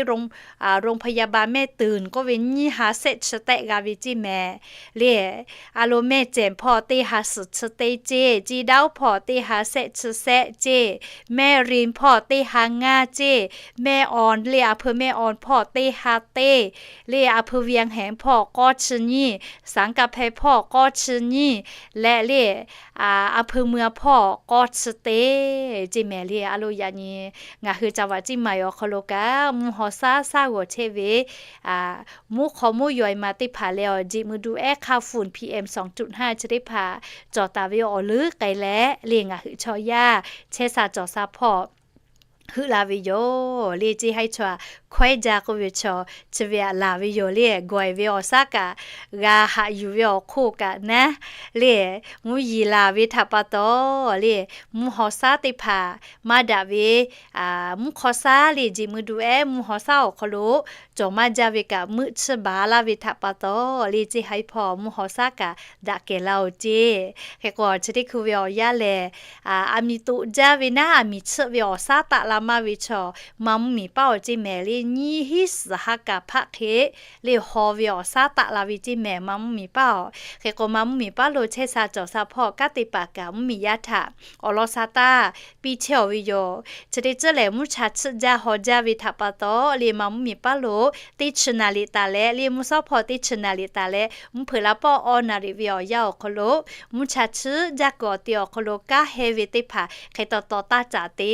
โรงพยาบาลแม่ตื่น k'oˆ ve nyiˇ ha shehˆ chi tehˆ g'a ve ceˇ mehˍ le. A lo mehˆ cehˬ hpawˇ teˇ ha suhˍ chi teˇ ceˇ, Ciˇ daoˉ hpawˇ teˇ ha shehˆ chi shehˆ ceˇ, Mehˆ rinˍ hpawˇ teˇ ha ngaˇ ceˇ, Mehˆ awn le อำเภอแม่อ่อน hpawˇ teˇ ha teˇ le, อำเภอเวียงแหง hpawˇ k'awˇ chi nyiˇ, Saˍ kaˍ hpehˇ hpawˇ k'awˇ chi nyiˇ leh le อำเภอเมือง hpawˇ k'awˇ chi teˇ ceˇ mehˍ le. A lo yaꞈ nyi ngaˬ hui ca vaꞈ ciˇ ma-e awˬ hk'aw lo kaꞈ mvuhˇ hk'aw shaˉ shaˉ g'awˬ chehˇ ve mvuhˇ hk'aw mvuhˇ yaw ma teˇ hpaˍ leh awˬ jiꞈ mui du ehˉ hk'a funˍ PM สองจุดห้า chi teˇ hpaˍ cawˬ taˍ ve awˬ leuˉ k'ai leh le ngaˬ hui chaw yaˇ chehˇ sha cawˬ sha hpawˇ heuˆ la ve yoˬ le. Ciˇ haiˉ chaw hkawehˉ jaˇ k'oˆ ve chaw chi ve aꞈ laˬ ve yoˬ le. Gawˬ e ve awˬ shaˉ kaꞈ g'a haꞈ yuˬ ve awˬ hk'oˆ kaꞈ naˉ le mvuhˇ yiˍ laˬ ve htaꞈ pa taw le mvuhˇ hk'aw shaˉ teˇ hpaˍ maˇ daꞈ ve mvuhˇ hk'aw shaˉ le jiꞈ mui du ehˉ mvuhˇ hk'aw shaˉ awˬ hk'aw lo cawˬ maˇ jaˇ ve kaꞈ meuˆ chiˇ baˬ laˇ ve htaꞈ pa taw le ciˇ haiˉ hpawˇ mvuhˇ hk'aw shaˉ kaꞈ daꞈ kehˬ la-oˬ ceˇ. Hk'e k'o chi teˇ hkui ve awˬ yanˇ lehˬ, aˬ miˍ toꞈ jaˇ ve naˉ aˬ miˍ chiˆ ve awˬ shaˉ taˆ la maˇ ve chaw maˇ mvuhˇ miˬ paˉ-oˬ ceˇ mehˍ le. Nyiˇ hinˉ suhˍ ha kaꞈ hpaˆ hk'e le haw ve awˬ shaˉ taˆ la ve ceˇ mehˍ maˇ mvuhˇ miˬ paˉ-oˬ. Hk'e k'o maˇ mvuhˇ miˬ paˉ lo chehˇ sha cawˬ sha hpawˇ kanˉ te paˍ kaꞈ mvuhˇ miˬ yaˇ htaꞈ awˬ lawn sha taˇ piˇ chehˇ-oˬ ve yoˬ. Chi teˇ ceuˬ lehˬ mvuhˇ cha chiˆ jaˇ haw jaˇ ve htaꞈ pa taw le maˇ mvuhˇ miˬ paˉ lo teˇ chi naˍ riˍ taˍ leh le mvuhˇ shawˉ hpawˇ teˇ chi naˍ riˍ taˍ leh mvuhˇ hpeuꞈ la pawˆ awˇ naˍ riˍ ve awˬ yanˇ awˬ hk'aw lo mvuhˇ cha chiˆ jaˇ kuiˬ awˬ ti awˬ hk'aw lo kanˉ heh ve teˇ hpaˍ hk'e taw taw taˇ caˍ te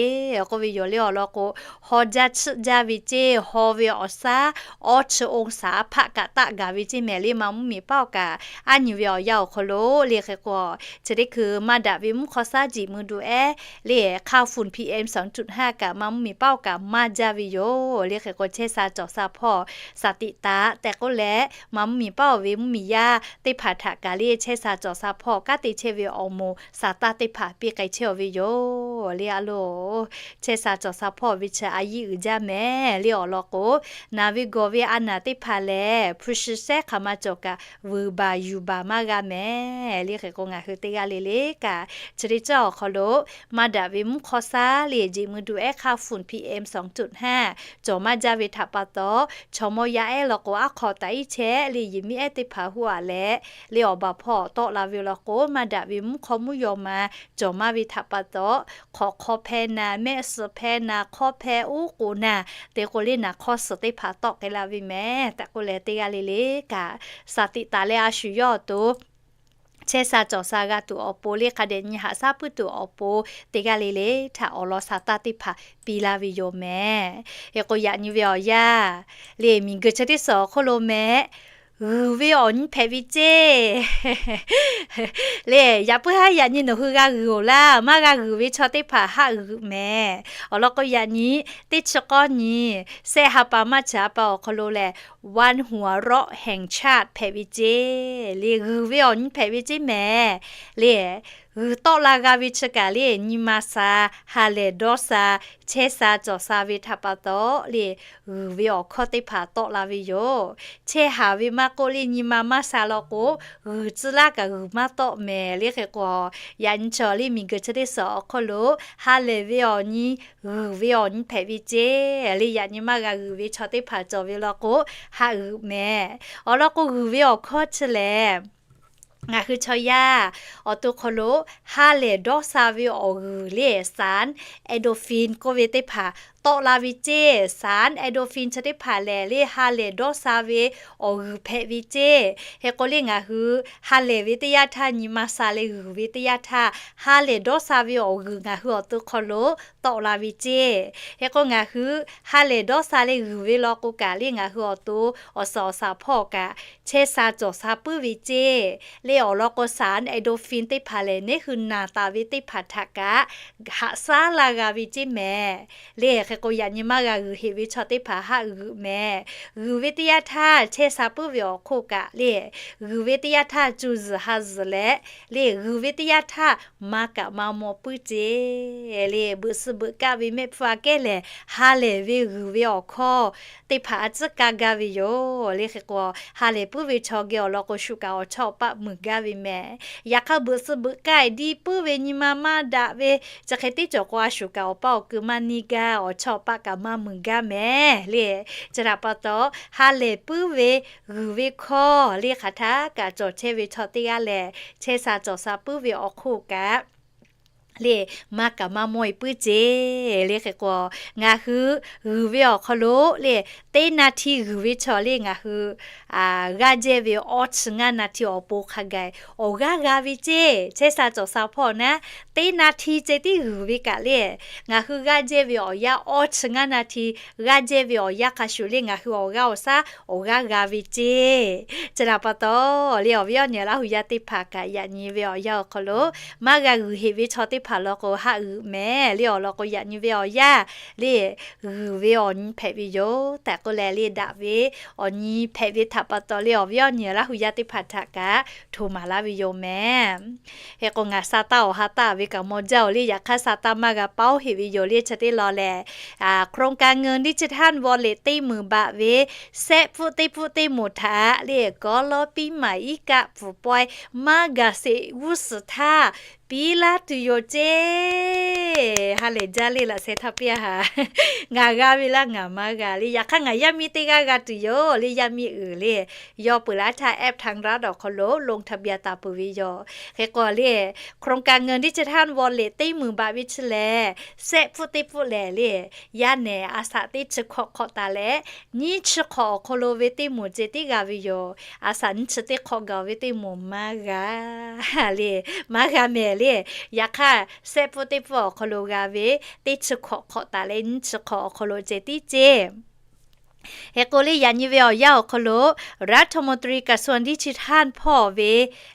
k'oˆ ve yoˬ le. Awˬ lawn k'o haw jaˇ chiˆ jaˇ ve ceˇ, haw ve awˬ shaˉ awˇ chi องศา hpaˆ kaꞈ taˆ gaˬ ve ceˇ mehˍ le maˇ mvuhˇ miˬ paˉ-oˬ kaꞈ aˉ nyi ve awˬ yanˇ awˬ hk'aw lo le. Hk'e k'o chi teˇ hkui maˇ daꞈ ve mvuhˇ hk'aw shaˉ jiꞈ mui du ehˉ le hk'a funˍ PM สองจุดห้า kaꞈ maˇ mvuhˇ miˬ paˉ-oˬ kaꞈ maˇ jaˇ ve yoˬ le. Hk'e k'o chehˇ sha cawˬ sha hpawˇ shaˍ tiꞈ taꞈ tehꞈ k'oˆ leh maˇ mvuhˇ miˬ paˉ-oˬ ve mvuhˇ miˬ yaˇ teˇ hpaˍ htaꞈ kaꞈ le chehˇ sha cawˬ sha hpawˇ kanˉ te chehˇ ve awˬ moˍ shaˍ taˇ teˇ hpaˍ piˇ k'ai chehˇ-oˬ ve yoˬ le. A lo chehˇ sha cawˬ sha hpawˇ ve chi a yiˇ uiˍ jaˇ mehˍ le. Awˬ lawn k'o, naˬ ve gawˬ ve a naˬ teˇ hpaˍ lehˬ, hpu shi sehˉ hk'aˬ ma cawˬ kaꞈ vuiˬ baˬ yuˬ baˬ maˇ g'a mehˍ le. Hk'e k'o, ngaˬ hui teˇ g'aˇ le le kaꞈ chi teˇ ceuˬ awˬ hk'aw lo maˇ daꞈ ve mvuhˇ hk'awˇ saˉ le, jeꞈ mui du ehˉ hk'aˇ funˍ PM song tuꞈ haˉ cawˬ maˇ jaˇ ve htaꞈ pa taw, chaw mawˇ yaˇ ehˉ law k'o, aˉ hk'aw taꞈ iˉ chehˇ le, yehˬ miˇ ehˉ teˇ hpaˍ huˉ aꞈ leh le, awˬ baˬ hpawˇ tawˆ la ve law k'o, maˇ daꞈ ve mvuhˇ hk'awˇ mvuhˇ yaw ma cawˬ maˇ ve htaꞈ pa taw, hk'awꞈ hk'aw hpehˇ na, mehˆ suh hpehˇ na, hk'awˇ hpehˇ uˉ k'oˍ na, te k'o le naˬ hk'awˇ suhˍ teˇ hpaˍ tawˆ k'ai la ve mehˍ. Tehꞈ k'oˆ leh, teˇ g'aˇ le le kaꞈ shaˍ tiꞈ taˍ leh a shu yawˇ awˬ to chehˇ sha cawˬ sha g'a tuˬ awˬ pon le, hk'a dehꞈ nyi haꞈ shaˉ puiˉ tuˬ awˬ pon, teˇ g'aˇ le le htaꞈ awˬ lawn sha taˇ teˇ hpaˍ piˇ laˇ ve yoˬ mehˍ. Hk'e k'o, yaꞈ nyi ve awˬ yanˇ le, miˬguiˬ chi teˇ suhˍ awˬ hk'oˆ lo mehˍ, g'uiˬ ve awˬ nyi hpehꞈ ve ceˇ le. Yaꞈ puiˉ haˉ yaꞈ nyi nawˬ hui g'a g'uiˬ-oˬ laˇ. Maˇ g'a g'uiˬ ve chaw teˇ hpaˍ haˆ g'uiˬ mehˍ. Awˬ lawn k'o, yaꞈ nyi teˇ chi k'awˇ nyi, sehˆ ha pa maˇ chi ha pa awˬ hk'aw lo lehˬ, วันหัวเราะแห่งชาติ hpehꞈ ve ceˇ le. G'uiˬ ve awˬ nyi hpehꞈ ve ceˇ mehˍ le. G'uiˬ tawˆ la g'a ve chi kaꞈ le, nyi ma sha, ha lehˬ dawˇ sha, chehˇ sha cawˬ sha ve htaꞈ pa taw le, g'uiˬ ve awˬ hkawˇ teˇ hpaˍ tawˆ la ve yoˬ. Chehˇ haˍ ve maˇ k'oˆ le, nyi ma maˇ sha law k'o, g'uiˬ tcuh laˇ kaꞈ g'uiˬ maˇ tawˆ mehˍ le. Hk'e k'o, yaꞈ nyi chaw le, miˬguiˬ chi teˇ suhˍ awˬ hk'oˆ lo ha lehˬ ve awˬ nyi, g'uiˬ ve awˬ nyi hpehꞈ ve ceˇ le. Yaꞈ nyi maˇ g'a g'uiˬ ve chaw teˇ hpaˍ cawˬ ve law k'o, haˆ g'uiˬ mehˍ. Awˬ lawn k'o, g'uiˬ ve awˬ hkawˇ chi lehˬ, ngaˬ hui chaw yaˇ awˬ to hk'aw lo ha lehˬ dawˇ sha ve awˬ g'uiˬ le, สาร endorphin k'oˆ ve teˇ hpaˍ tawˆ la ve ceˇ. สาร endorphin chi teˇ hpaˍ lehˬ le, ha lehˬ dawˇ sha ve awˬ g'uiˬ hpehꞈ ve ceˇ. Hk'e k'o le, ngaˬ hui ha lehˬ ve teˇ yanˇ htaˇ, nyi ma sha leh g'uiˬ ve teˇ yanˇ htaˇ, ha lehˬ dawˇ sha ve awˬ g'uiˬ ngaˬ hui awˬ to hk'aw lo tawˆ la ve ceˇ. Hk'e k'o, ngaˬ hui ha lehˬ dawˇ sha leh g'uiˬ ve law k'o kaꞈ le, ngaˬ hui awˬ to awˬ suhˍ awˬ shaˍ hpawˇ kaꞈ chehˇ sha cawˬ sha puiˉ ve ceˇ le. Awˬ lawn k'o, สาร endorphin teˇ hpaˍ lehˬ, neˉ hui naˬ taˍ ve teˇ hpaˍ htaꞈ kaꞈ haꞈ shaˉ laˇ g'a ve ceˇ mehˍ le. Hk'e k'o, yaꞈ nyi maˇ g'a g'uiˬ heꞈ ve chaw teˇ hpaˍ haˆ g'uiˬ mehˍ. G'uiˬ ve teˇ yanˇ htaˇ, chehˇ sha puiˉ ve awˬ hk'oˆ kaꞈ le, g'uiˬ ve teˇ yanˇ htaˇ, cuˇ zuhˬ ha zuhˬ leh le, g'uiˬ ve teˇ yanˇ htaˇ, maˇ kaꞈ maˇ maw puiˉ ceˇ le. Beuꞈ suh beuꞈ kaˆ ve mehˆ hpfuhˇ aꞈ kehˉ lehˬ, ha lehˬ ve g'uiˬ ve awˬ hkawˇ teˇ hpaˍ a tcuhˉ kaˇ gaˇ ve yoˬ le. Hk'e k'o, ha lehˬ puiˉ ve chaw geh awˬ lawn k'o, shu kaꞈ awˬ chawˇ awˬ paˆ muiˬ gaˇ ve mehˍ. Yaꞈ hk'aˇ, beuꞈ suh beuꞈ kaˆ diˇ puiˉ ve, nyi ma maˇ daꞈ ve, chi hk'e teˇ cawˬ k'o, a shu kaꞈ awˬ paˆ awˬ kui maˇ neˇ gaˇ, awˬ chawˇ awˬ paˆ kaꞈ maˇ muiˬ gaˇ mehˍ le. Chi htaꞈ pa taw, ha lehˬ puiˉ ve g'uiˬ ve hkawˇ le, hk'aˬ htaˇ kaꞈ cawˬ chehˇ ve chaw teˇ g'aˇ lehˬ, chehˇ sha cawˬ sha puiˉ ve awˬ hk'oˆ kaꞈ le, maˇ kaꞈ maˇ maw e puiˉ ceˇ le. Hk'e k'o, ngaˬ hui g'uiˬ ve awˬ hk'aw lo le, teˇ naˍ htiˇ g'uiˬ ve chaw le, ngaˬ hui g'aˇ jehˇ ve awˇ chi ngaˇ naˍ htiˇ awˬ pon hk'a gaˬ awˬ g'aˇ g'a ve ceˇ. Chehˇ sha cawˬ sha hpawˇ naˉ, teˇ naˍ htiˇ ceh tiˉ g'uiˬ ve kaꞈ le, ngaˬ hui g'aˇ jehˇ ve awˬ yanˇ awˇ chi ngaˇ naˍ htiˇ g'aˇ jehˇ ve awˬ yanˇ hk'a shuˍ le, ngaˬ hui awˬ g'aˇ awˬ shaˉ awˬ g'aˇ g'a ve ceˇ. Chi htaꞈ pa taw le, awˬ viˉ awˬ nyi Laˇ huˍ yaˇ teˇ hpaˍ kaꞈ, yaꞈ nyi ve awˬ yanˇ awˬ hk'aw lo maˇ g'a g'uiˬ heꞈ ve chaw teˇ hpaˍ lawn k'o, haˆ g'uiˬ mehˍ le. Awˬ lawn k'o, yaꞈ nyi ve awˬ yanˇ le, g'uiˬ ve awˬ nyi hpehꞈ ve yoˬ tehꞈ k'oˆ leh le, daꞈ ve awˬ nyi hpehꞈ ve htaꞈ pa taw le, awˬ viˉ awˬ nyi Laˇ huˍ yaˇ teˇ hpaˍ htaꞈ kaꞈ htoꞈ maˍ laˇ ve yoˬ mehˍ. Hk'e k'o, ngaˬ sha taˇ awˬ ha taˇ ve kaꞈ maw jaˇ-oˬ le. Yaꞈ hk'aˇ, sha taˇ maˇ g'a paˉ-oˆ heꞈ ve yoˬ le. Chi teˇ lawn lehˬ, โครงการเงินดิจิทัลวอลเล็ต teˇ meunˍ baꞈ ve sehˆ pfuhˆ teˇ pfuhˆ teˇ moˍ htaꞈ le, กอลปีใหม่ iˉ kaˆ pfuhˍ pawehˇ maˇ gaˬ sheˍ g'uˇ suhˍ htaˇ piˇ laˇ tuˬ yoˬ ceˇ. Ha lehˬ jaˇ le, laꞈ sheh htaˇ piˇ-a haˍ. Ngaˬ g'a ve laˇ ngaˬ maˇ g'a le. Yaꞈ hk'aˇ, ngaˬ yaˇ miˇ teˇ g'aˇ g'a tuˬ yoˬ le. Yaˇ miˇ uiˍ le, yawˇ peuˬ laˇ htaˇ แอปทางรัฐ awˬ hk'aw lo ลงทะเบียน taˍ peuˬ ve yoˬ. Hk'e k'o le, โครงการเงินดิจิทัลวอลเล็ต teˇ meunˍ baꞈ ve chi lehˬ, sehˆ pfuhˆ teˇ pfuhˆ lehˬ le, yaˇ nehˬ a shaꞈ teˇ chi hkawꞈ hk'awꞈ taˍ leh, nyiˇ chi hkawꞈ awˬ hk'aw lo ve teˇ moˍ ceh tiˉ g'a ve yoˬ. A shaꞈ nyiˇ chi teˇ hk'awꞈ gaˬ ve teˇ moˍ maˇ g'a le, maˇ g'a mehˍ le. Yaꞈ hk'aˇ, sehˆ pfuhˆ teˇ pfuhˆ awˬ hk'aw lo g'a ve teˇ chi hkawꞈ hk'awꞈ taˍ leh nyiˇ chi hk'awꞈ awˬ hk'aw lo ceh tiˉ ceˇ Hk'e k'o le, yaꞈ nyi ve awˬ yanˇ awˬ hk'aw lo รัฐมนตรีกระทรวงดิจิทัล hpawˇ ve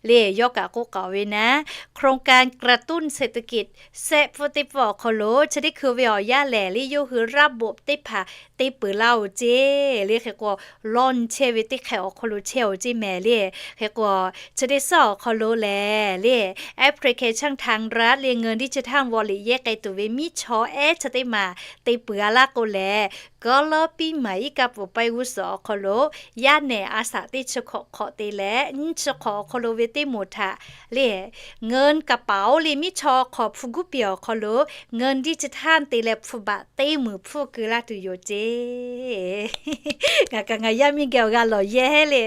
le, yawˇ kaꞈ k'oˆ k'aoˍ ve naˉ, โครงการกระตุ้นเศรษฐกิจ shehˆ pfuhˇ teˇ pfuhˇ awˬ hk'aw lo chi teˇ hkui ve awˬ yanˇ lehˬ le, yawˇ hui ระบบ teˇ hpaˍ te peuˬ laˇ-oˬ ceˇ le. Hk'e k'o, lawn chehˇ ve teˇ hkeh awˬ hk'aw lo chehˇ-oˬ ceˇ mehˍ le. Hk'e k'o, chi teˇ suhˉ awˬ hk'aw lo lehˬ le, application ทางรัฐ le เงินดิจิทัลวอลเล็ต yehˇ k'ai tuˬ ve miˉ chaw ehˉ chi teˇ maˬ te peuˬ-a laˇ k'o lehˬ, กอลปีใหม่ iˉ kaˆ pfuhˍ pawehˇ g'uˇ suhˍ awˬ hk'aw lo yaˇ nehˬ a shaꞈ teˇ chi hk'awꞈ hk'awꞈ te leh nyiˇ chi hk'awꞈ awˬ hk'aw lo ve teˇ moˍ htaꞈ le, เงินกระเป๋า le miˉ chaw hk'awꞈ hpu guˉ piˍ awˬ hk'aw lo เงินดิจิทัล te leh hpu baꞈ teˇ meunˍ hpfuhˇ keu laˇ tuˬ yoˬ ceˇ. Ngaˬ kaꞈ ngaˬ yaˇ miˇ geh awˬ g'a lawˬ yehˇ le.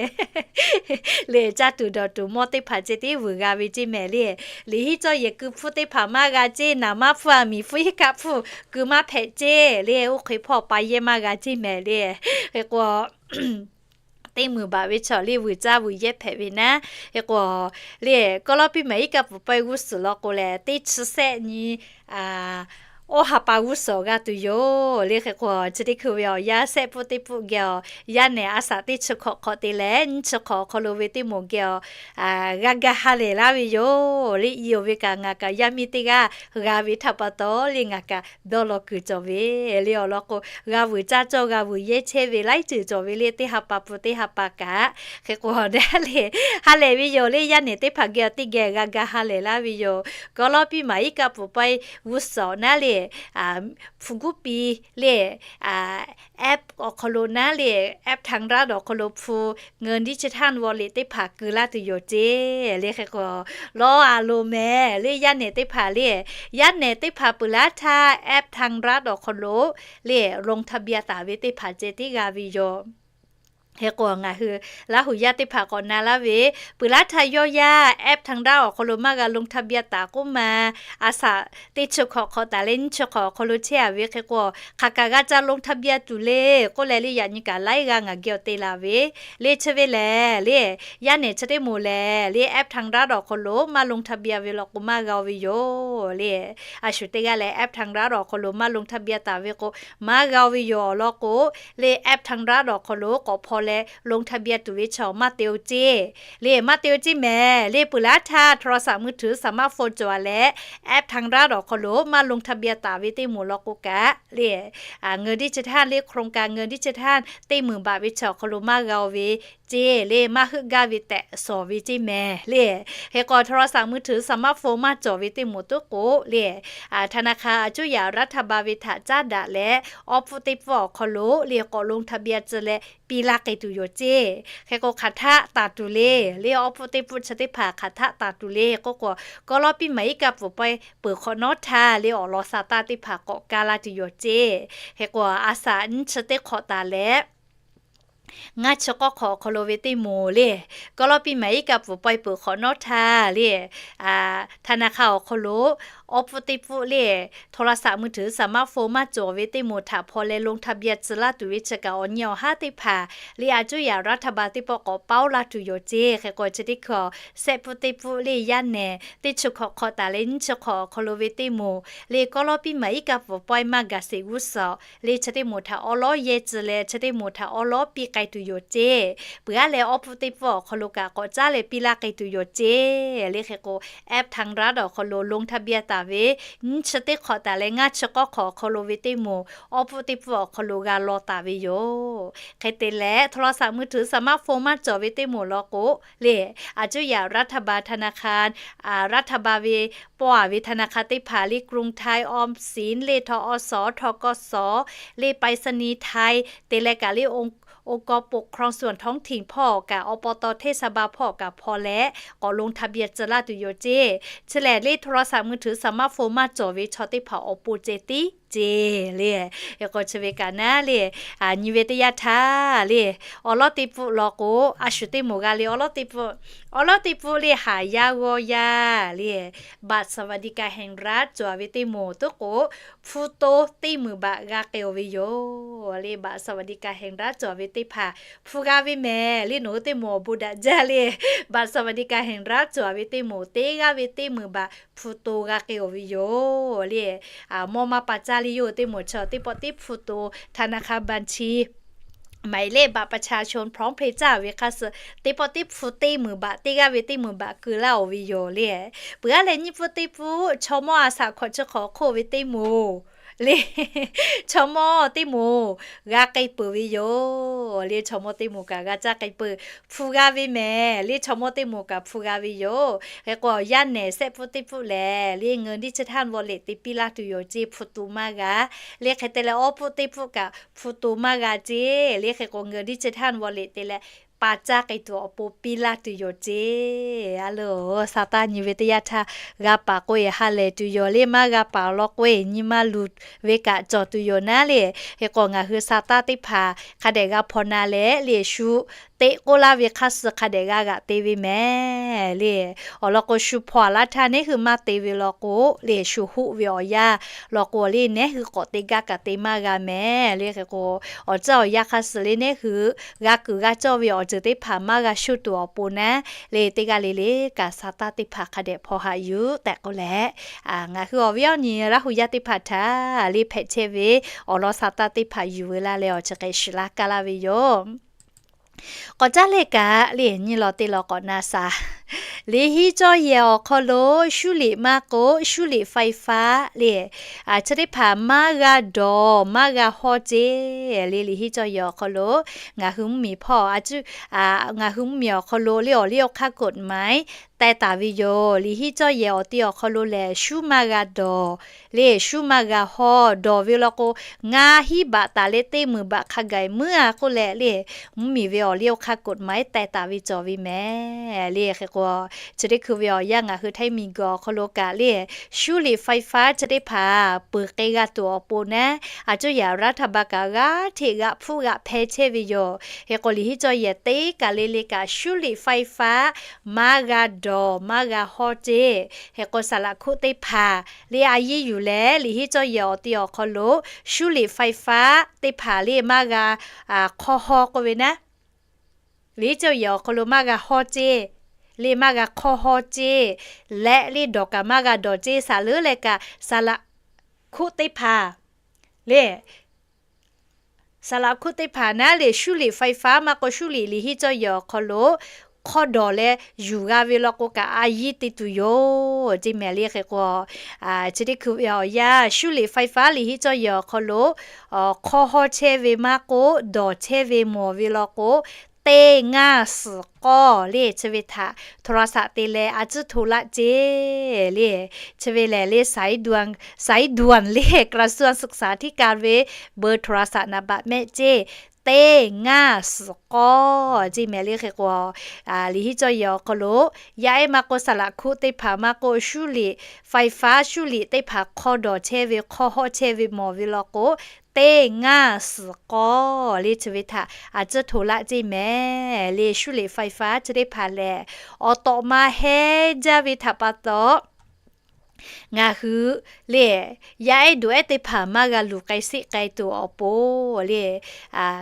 Le caˇ tuˬ dawˬ tuˬ mawˇ teˇ hpaˍ ceh tiˉ vuiˬ g'a ve ceˇ mehˍ le. Liꞈ hiˉ cawˇ yehˬ keu hpfuhˇ teˇ hpaˍ maˇ g'a ceˇ, naˍ maˇ hpfuhˇ a miˍ hpfuhˇ iˉ kaˆ hpfuhˇ keu maˇ hpehꞈ ceˇ le. Oˇ hk'e hpawˇ pa yehˇ maˇ g'a ceˇ mehˍ le. Hk'e k'o, teˇ meunˍ baꞈ ve chaw le vuiˬ caˇ vuiˬ yehˇ hpehꞈ ve naˉ. Hk'e k'o, le กอลปีใหม่ iˉ kaˆ pfuhˍ pawehˇ g'uˇ suhˍ law k'o lehˬ, teˇ chi sehˆ nyi oˇ ha pa g'uˇ suhˍ g'a tuˬ yoˬ le. Hk'e k'o, chi teˇ hkui ve awˬ yanˇ shehˆ pfuhˇ teˇ pfuhˇ geh awˬ, yaˇ nehˬ a shaꞈ teˇ chi hk'awꞈ hk'awꞈ te leh nyiˇ chi hk'awꞈ awˬ hk'aw lo ve teˇ moˍ geh awˬ, g'a ga ha lehˬ laˇ ve yoˬ le. I-oˬ ve kaꞈ ngaˬ kaꞈ yaˇ miˇ teˇ g'aˇ g'a ve htaꞈ pa taw le, ngaˬ kaꞈ dawˇ law kuiˬ cawˬ ve le. Awˬ lawn k'o, g'a vuiˬ caˇ cawˇ g'a vuiˬ yehˇ chehˇ ve laiˉ ceuˬ cawˬ ve le, teˇ ha pa pun teˇ ha pa kaꞈ. Hk'e k'o, le ha lehˬ ve yoˬ le. Yaˇ nehˬ teˇ hpaˍ geh awˬ teˇ geh g'a ga ha lehˬ laˇ ve yoˬ. กอลปีใหม่ iˉ kaˆ pfuhˍ pawehˇ g'uˇ suhˍ naˉ le, hpu guˉ piˍ le, app awˬ hk'aw lo naˉ le, app ทางรัฐ awˬ hk'aw lo hpu เงินดิจิทัลวอลเล็ต teˇ hpaˍ keu laˇ tuˬ yoˬ ceˇ le. Hk'e k'o, lawˇ a lo mehˍ le. Yaˇ nehˬ teˇ hpaˍ le, yaˇ nehˬ teˇ hpaˍ peuˬ laˇ htaˇ app ทางรัฐ awˬ hk'aw lo le ลงทะเบียน taˍ ve teˇ hpaˍ ceh tiˉ g'a ve yoˬ. Hk'e k'o, ngaˬ hui Laˇ huˍ yaˇ teˇ hpaˍ k'awꞈ na laˇ ve, peuˬ laˇ htaˇ yawˇ yaˇ app ทางรัฐ awˬ hk'aw lo maˇ g'a ลงทะเบียน taˍ k'oˆ ma, a shaꞈ teˇ chi hk'awꞈ hk'awꞈ taˍ leh nyiˇ chi hk'awꞈ awˬ hk'aw lo chehˇ-a ve. Hk'e k'o, hk'aˬ kaꞈ g'a ca ลงทะเบียน tuˬ le k'oˆ leh le, yaꞈ nyi kaꞈ laiˉ g'aˇ ngaˬ geh awˬ te laˬ ve le. Chi ve lehˬ le, yaˇ nehˬ chi teˇ moˍ lehˬ le, app ทางรัฐ awˬ hk'aw lo maˇ ลงทะเบียน ve law k'o maˇ g'a-o ve yoˬ le. A shu teˇ g'aˇ lehˬ app ทางรัฐ awˬ hk'aw lo maˇ ลงทะเบียน taˍ ve k'o maˇ g'a-o ve yoˬ. Awˬ lawn k'o, le app ทางรัฐ awˬ hk'aw lo k'awꞈ hpaw leh ลงทะเบียน tuˬ ve chaw maˇ te-o ceˇ le. Maˇ te-o ceˇ mehˍ le. Peuˬ laˇ htaˇ โทรศัพท์มือถือ สมาร์ทโฟน cawˬ-a leh app ทางรัฐ awˬ hk'aw lo maˇ ลงทะเบียน taˍ ve teˇ moˍ law k'o kaꞈ le, เงินดิจิทัล le โครงการเงินดิจิทัล teˇ meunˍ baꞈ ve chaw awˬ hk'aw lo maˇ g'a-o ve ceˇ le. Maˇ heuˆ gaˇ ve tehꞈ shawˍ ve ceˇ mehˍ le. Hk'e k'o, โทรศัพท์มือถือ สมาร์ทโฟน maˇ cawˬ ve teˇ moˍ tuˉ k'o le, ธนาคาร อาจจะอยาก รัฐบาล ve htaꞈ caˉ daꞈ leh, awˬ pfuhˇ teˇ pfuhˇ awˬ hk'aw lo le k'awꞈ ลงทะเบียน tcuh leh piˇ laˇ k'ai tuˬ yoˬ ceˇ. Hk'e k'o, hk'aˬ htaˆ taˍ tuˬ le le, awˬ pfuhˇ teˇ pfuhˇ chi teˇ hpaˍ hk'aˬ htaˆ taˍ tuˬ le k'oˆ k'o, กอลปีใหม่ iˉ kaˆ pfuhˍ pawehˇ peuˬ hk'awꞈ nawˉ htaˇ le awˬ lawn sha taˇ teˇ hpaˍ k'awꞈ kaˇ laˇ tuˬ yoˬ ceˇ. Hk'e k'o, a shaꞈ nyiˇ chi teˇ hk'awꞈ taˍ leh ngaˇ chi k'awˇ hk'awꞈ awˬ hk'aw lo ve teˇ moˍ le, กอลปีใหม่ iˉ kaˆ pfuhˍ pawehˇ peuˬ hk'awꞈ nawˉ htaˇ le, ธนาคาร awˬ hk'aw lo awˬ pfuhˇ teˇ pfuhˇ le โทรศัพท์มือถือ สมาร์ทโฟน maˇ cawˬ ve teˇ moˍ htaꞈ hpaw leh ลงทะเบียน tcuh laˇ tuˬ ve chi kaꞈ awˬ nyi awˬ haˉ teˇ hpaˍ le อาจจะอยาก รัฐบาล teˇ pawˆ k'awꞈ paoˇ laˇ tuˬ yoˬ ceˇ. Hk'e k'o, chi teˇ hkui shehˆ pfuhˇ teˇ pfuhˇ le yaˇ nehˬ teˇ chi hk'awꞈ hk'awꞈ taˍ leh nyiˇ chi hk'awꞈ awˬ hk'aw lo ve teˇ moˍ le, กอลปีใหม่ iˉ kaˆ pfuhˍ pawehˇ maˇ gaˬ sheˍ g'uˇ suhˍ le chi teˇ moˍ htaꞈ awˉ lawˉ yehˇ tcuh leh chi teˇ moˍ htaꞈ awˉ lawˉ piˇ k'ai tuˬ yoˬ ceˇ. Peuˬ-a leh awˬ pfuhˇ teˇ pfuhˇ awˬ hk'aw lo kaꞈ k'awꞈ caˉ leh piˇ laˇ k'ai tuˬ yoˬ ceˇ le. Hk'e k'o, app ทางรัฐ awˬ hk'aw lo ลงทะเบียน taˍ ve nyiˇ chi teˇ hk'awꞈ taˍ leh ngaˇ chi k'awˇ hk'awꞈ awˬ hk'aw lo ve teˇ moˍ awˬ pfuhˇ teˇ pfuhˇ awˬ hk'aw lo g'a law taˍ ve yoˬ. Hk'e te leh โทรศัพท์มือถือ สมาร์ทโฟน maˇ cawˬ ve teˇ moˍ law k'o le, อาจจะอยาก รัฐบาล ธนาคาร รัฐบาล ve pawˆ-a ve ธนาคาร teˇ hpaˍ le กรุงไทย ออมสิน le ทกส ทกส le ไปรษณีย์ไทย te leh kaꞈ le องค์กรปกครองส่วนท้องถิ่น hpawˇ kaꞈ อบต เทศบาล hpawˇ kaꞈ hpaw leh k'awꞈ ลงทะเบียน tcuh laˇ tuˬ yoˬ ceˇ. Chi lehˬ le โทรศัพท์มือถือ สมาร์ทโฟน maˇ cawˬ ve chaw teˇ hpaˍ awˬ pon ceh tiˉ ceˇ le. Hk'e k'o, chi ve kaꞈ naˉ le, nyi ve teˇ yanˇ htaˇ le, awˬ lawn teˇ pfuhˇ law k'o, a shu teˇ moˍ g'a le. Awˬ lawn teˇ pfuhˇ, awˬ lawn teˇ pfuhˇ le haˍ yaˇ g'awˇ yaˇ le, บัตรสวัสดิการแห่งรัฐ cawˬ ve teˇ moˍ tuˉ k'o, hpu to teˇ meunˍ baꞈ g'a k'ai-o ve yoˬ le. บัตรสวัสดิการแห่งรัฐ cawˬ ve teˇ hpaˍ hpu g'a ve mehˍ le. Nawˬ hui teˇ moˍ awˬ bon daꞈ jaˇ le. บัตรสวัสดิการแห่งรัฐ cawˬ ve teˇ moˍ teˇ g'aˇ ve teˇ meunˍ baꞈ hpu to g'a k'ai-o ve yoˬ le. Mawˇ maˇ pa caˇ le. Yawˇ hui teˇ moˍ chaw teˇ pawˆ teˇ hpu to ธนาคารบัญชี หมายเลขบัตรประชาชน พร้อมเพย์ caˇ ve hk'a suh teˇ pawˆ teˇ hpu teˇ meunˍ baꞈ, teˇ g'aˇ ve teˇ meunˍ baꞈ keu laˇ-oˬ ve yoˬ le. Peuˬ aˉ leh nyiˇ pfuhˇ teˇ pfuhˇ chaw mawˇ a shaꞈ hkawꞈ chi hk'awꞈ hk'oˆ ve teˇ moˍ le, chaw mawˇ teˇ moˍ g'a k'ai peuˬ ve yoˬ le. Chaw mawˇ teˇ moˍ kaꞈ g'a caˇ k'ai peuˬ, hpu g'a ve mehˍ le. Chaw mawˇ teˇ moˍ kaꞈ hpu g'a ve yoˬ. Hk'e k'o, yaˇ nehˬ shehˆ pfuhˇ teˇ pfuhˇ lehˬ le, เงินดิจิทัลวอลเล็ต te piˇ laˇ tuˬ yoˬ ceˇ, hpu to maˇ g'a. Le hk'e te leh awˇ pfuhˇ teˇ pfuhˇ kaꞈ hpu to maˇ g'a ceˇ. Le hk'e k'o, เงินดิจิทัลวอลเล็ต te leh pa caˇ k'ai tuˬ awˬ pon piˇ laˇ tuˬ yoˬ ceˇ. A loˬ, sa taˇ nyi ve teˇ yanˇ htaˇ g'a paˍ k'o-e ha lehˬ tuˬ yoˬ le. Maˇ g'a paˍ awˬ lawn k'o-e nyi ma luˬ ve kaꞈ cawˬ tuˬ yoˬ naˉ le. Hk'e k'o, ngaˬ hui sa taˇ teˇ hpaˍ hk'a dehꞈ g'a hpaw na leh le, shu teꞈ k'oˆ laˇ ve hk'a suh hk'a dehꞈ g'a g'aꞈ te ve mehˍ le. Awˬ lawn k'o, shu hpaw laˇ htaˇ neˉ hui maˇ te ve law k'o le, shu hoˆ ve awˬ yanˇ law k'o le, neˉ hui k'awꞈ te gaˇ kaꞈ te maˇ g'a mehˍ le. Hk'e k'o, awˬ tcuhˉ awˬ yanˇ hk'a suh le, neˉ hui g'a kuiˬ g'a cawˇ ve awˬ ceuˬ teˇ hpaˍ maˇ g'a shuˇ tuˬ awˬ pon naˉ le, teˇ g'aˇ le le kaꞈ sa taˇ teˇ hpaˍ hk'a dehꞈ hpaw haꞈ yuˬ tehꞈ k'oˆ leh, ngaˬ hui awˬ viˉ awˬ nyi Laˇ hu yaˇ teˇ hpaˍ htaꞈ le hpehꞈ chehˇ ve awˬ lawn sa taˇ teˇ hpaˍ yuˬ ve laˇ leh awˬ chi hk'e shiˍ laˇ kaˇ laˇ ve yoˬ. K'awꞈ caˉ leh kaꞈ le, nyi law teˇ law k'awꞈ na shaˍ. Liꞈ hiˉ cawˇ yehˬ awˬ hk'aw lo shuˉ liꞈ maˇ k'o, shuˉ liꞈ ไฟฟ้า le, chi teˇ hpaˍ maˇ g'a dawˬ maˇ g'a hawˇ ceˇ le. Liꞈ hiˉ cawˇ yehˬ awˬ hk'aw lo ngaˬ hui mvuhˇmiˬ hpawˇ, ngaˬ hui mvuhˇmiˬ awˬ hk'aw lo le, awˬ liˇ awˬ hk'aˇ กฎหมาย teh taˍ ve yoˬ. Liꞈ hiˉ cawˇ yehˬ awˬ ti awˬ hk'aw lo lehˬ, shuˉ maˇ g'a dawˬ le, shuˉ maˇ g'a hawˇ. Dawˬ ve law k'o, ngaˇ hinˉ baꞈ taˍ leh teˇ meunˍ baꞈ hk'a gaˬ muiˉ-a k'oˆ leh le, mvuhˇmiˬ ve awˬ liˇ awˬ hk'aˇ กฎหมาย teh taˍ ve cawˬ ve mehˍ le. Hk'e k'o, chi teˇ hkui ve awˬ yanˇ ngaˬ hui Htaiˇ miˬguiˬ awˬ hk'aw lo kaꞈ le, shuˉ liꞈ ไฟฟ้า chi teˇ hpaˍ peuˬ k'ai g'a tuˬ awˬ pon naˉ, a cuˇ yaꞈ raˇ htaꞈ ba kaꞈ g'aˇ hteꞈ g'aꞈ hpfuhˆ g'aꞈ hpeh chehˇ ve yoˬ. Hk'e k'o, liꞈ hiˉ cawˇ yehˬ teˇ kaˬ le le kaꞈ shuˉ liꞈ ไฟฟ้า maˇ g'a dawˬ maˇ g'a hawˇ ceˇ. Hk'e k'o, saˍ laꞈ hkuˆ teˇ hpaˍ le a yiˇ yuˬ leh, liꞈ hiˉ cawˇ yehˬ awˬ ti awˬ hk'aw lo shuˉ liꞈ ไฟฟ้า teˇ hpaˍ le maˇ g'a hk'awˇ hawˇ k'oˆ ve naˉ, liꞈ hiˉ cawˇ yehˬ awˬ hk'aw lo maˇ g'a hawˇ ceˇ le, maˇ g'a hk'awˇ hawˇ ceˇ leh le, dawˬ kaꞈ maˇ g'a dawˬ ceˇ. Saˍ leuˉ leh kaꞈ saˍ laꞈ hkuˆ teˇ hpaˍ le, saˍ laꞈ hkuˆ teˇ hpaˍ naˉ le, shuˉ liꞈ ไฟฟ้า maˇ k'o shuˉ liꞈ liꞈ hiˉ cawˇ yehˬ awˬ hk'aw lo hk'awˇ dawˬ leh yuˬ g'a ve law k'o kaꞈ a yiˇ te tuˬ yoˬ ceˇ mehˍ le. Hk'e k'o, chi teˇ hkui ve awˬ yanˇ shuˉ liꞈ ไฟฟ้า liꞈ hiˉ cawˇ yehˬ awˬ hk'aw lo hk'awˇ hawˇ chehˇ ve maˇ k'oˆ, dawˬ chehˇ ve mawˬ ve law k'o, teˇ ngaˇ suhˍ k'awˇ le chi ve htaꞈ โทรศัพท์ te leh a cuˇ hto laˆ ceˇ le. Chi ve lehˬ le, สายด่วน สายด่วน le กระทรวงศึกษาธิการ ve เบอร์โทรศัพท์ naˍ baꞈ mehˆ ceˇ, teˇ ngaˇ suhˍ k'awˇ ceˇ mehˍ le. Hk'e k'o, liꞈ hiˉ cawˇ yehˬ awˬ hk'aw lo yaˇ ehˉ maˇ k'o saˍ laꞈ hkuˆ teˇ hpaˍ maˇ k'o shuˉ liꞈ ไฟฟ้า shuˉ liꞈ teˇ hpaˍ hk'awˇ dawˬ chehˇ ve hk'awˇ hawˇ chehˇ ve mawˬ ve law k'o, teˇ ngaˇ suhˍ k'awˇ le chi ve htaꞈ a cuˇ hto laˆ ceˇ mehˍ le. Shuˉ liꞈ ไฟฟ้า chi teˇ hpaˍ lehˬ, awˬ tawꞈ ma hehnˇ jaˇ ve htaꞈ pa taw, ngaˬ hui le yaˇ ehˉ duˬ ehˉ teˇ hpaˍ maˇ g'a luˬ k'ai sheˆ k'ai tuˬ awˬ pon le,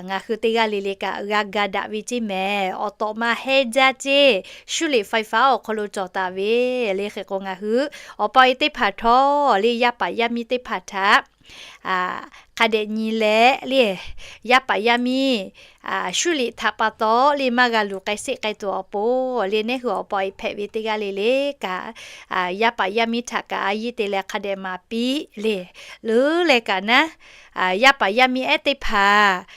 ngaˬ hui teˇ g'aˇ le le kaꞈ g'a ga daꞈ ve ceˇ mehˍ. Awˬ tawꞈ ma hehnˇ jaˇ ceˇ, shuˉ liꞈ ไฟฟ้า awˬ hk'aw lo cawˬ taˍ ve le. Hk'e k'o, ngaˬ hui awˬ pa e teˇ hpaˍ htawˇ le, yaˇ paˍ yaˇ miˇ teˇ hpaˍ htaꞈ hk'a dehꞈ nyi leh le, yaˇ paˍ yaˇ miˇ shuˉ liꞈ htaꞈ pa taw le maˇ g'a luˬ k'ai sheˆ k'ai tuˬ awˬ pon le, neˉ hui awˬ pa e hpehꞈ ve teˇ g'aˇ le le kaꞈ, yaˇ paˍ yaˇ miˇ htaꞈ kaꞈ a yiˇ te leh hk'a dehꞈ maˍ piˇ le. Leuˉ leh kaꞈ naˉ, yaˇ paˍ yaˇ miˇ ehˉ teˇ hpaˍ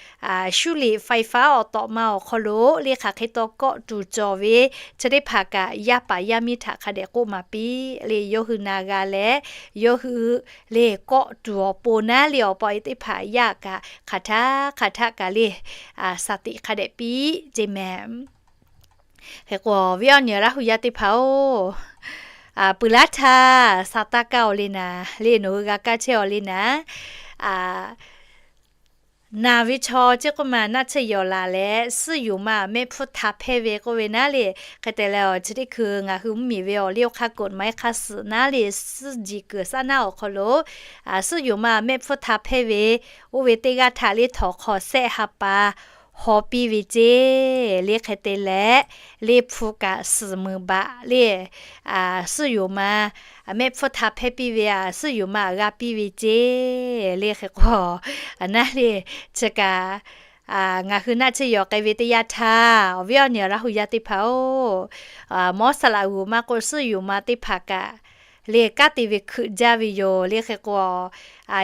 shuˉ liꞈ ไฟฟ้า awˬ tawꞈ ma awˬ hk'aw lo le hk'aˬ hk'e taw kawˆ tuˬ cawˬ ve chi teˇ hpaˍ kaꞈ, yaˇ paˍ yaˇ miˇ htaꞈ hk'a dehꞈ k'oˆ maˍ piˇ le. Yawˇ hui na g'a leh, yawˇ hui le kawˆ tuˬ awˬ pon naˉ le, awˬ pa e teˇ hpaˍ yaˇ kaꞈ hk'aˬ htaˆ hk'aˬ htaˆ kaꞈ le, shaˍ tiꞈ hk'a dehꞈ piˇ ceˇ mehˍ. Hk'e k'o, awˬ viˉ awˬ nyi Laˇ hu yaˇ teˇ hpaˍ-oˬ, peuˬ laˇ htaˇ sa taˇ kaˇ-oˬ le naˍ le, nawˬ hui g'a kaˇ chehˇ-oˬ le naˍ. Naˬ ve chaw ceˇ k'oˆ ma naˆ tsuhˇ yawˬ laˬ leh, suhˉ yoˍ ma mehˆ hpfuhˇ hta hpehˇ ve k'oˆ ve naˉ le. Hk'e te leh, chi teˇ hkui ngaˬ hui mvuhˇmiˬ ve awˬ liˇ awˬ hk'aˇ กฎหมาย hk'a suhˍ naˉ le, suhˉ jiˬ kuiˬ saˉ naˉ awˬ hk'aw lo suhˉ yoˍ ma mehˆ hpfuhˇ hta hpehˇ ve, oˇ ve teˇ g'aˇ htaꞈ le htawnˍ hk'aw shehˆ ha pa haw piˇ ve ceˇ le. Hk'e te leh, le hpu kaꞈ suhˍ meunˍ baꞈ le, suhˉ yoˍ ma mehˆ hpfuhˇ hta hpehˇ piˇ ve, suhˉ yoˍ ma g'a piˇ ve ceˇ le. Hk'e k'o, naˉ le, chi kaꞈ ngaˬ hui naˆ tsuhˇ yawˬ k'ai ve teˇ yanˇ htaˇ, awˬ viˉ awˬ nyi Laˇ hu yaˇ teˇ hpaˍ-oˬ, mawˉ saˍ laꞈ g'uˬ maˇ k'oˆ, suhˉ yuˬ ma teˇ hpaˍ kaꞈ le, kanˉ te ve hkeuꞈ jaˇ ve yoˬ le. Hk'e k'o,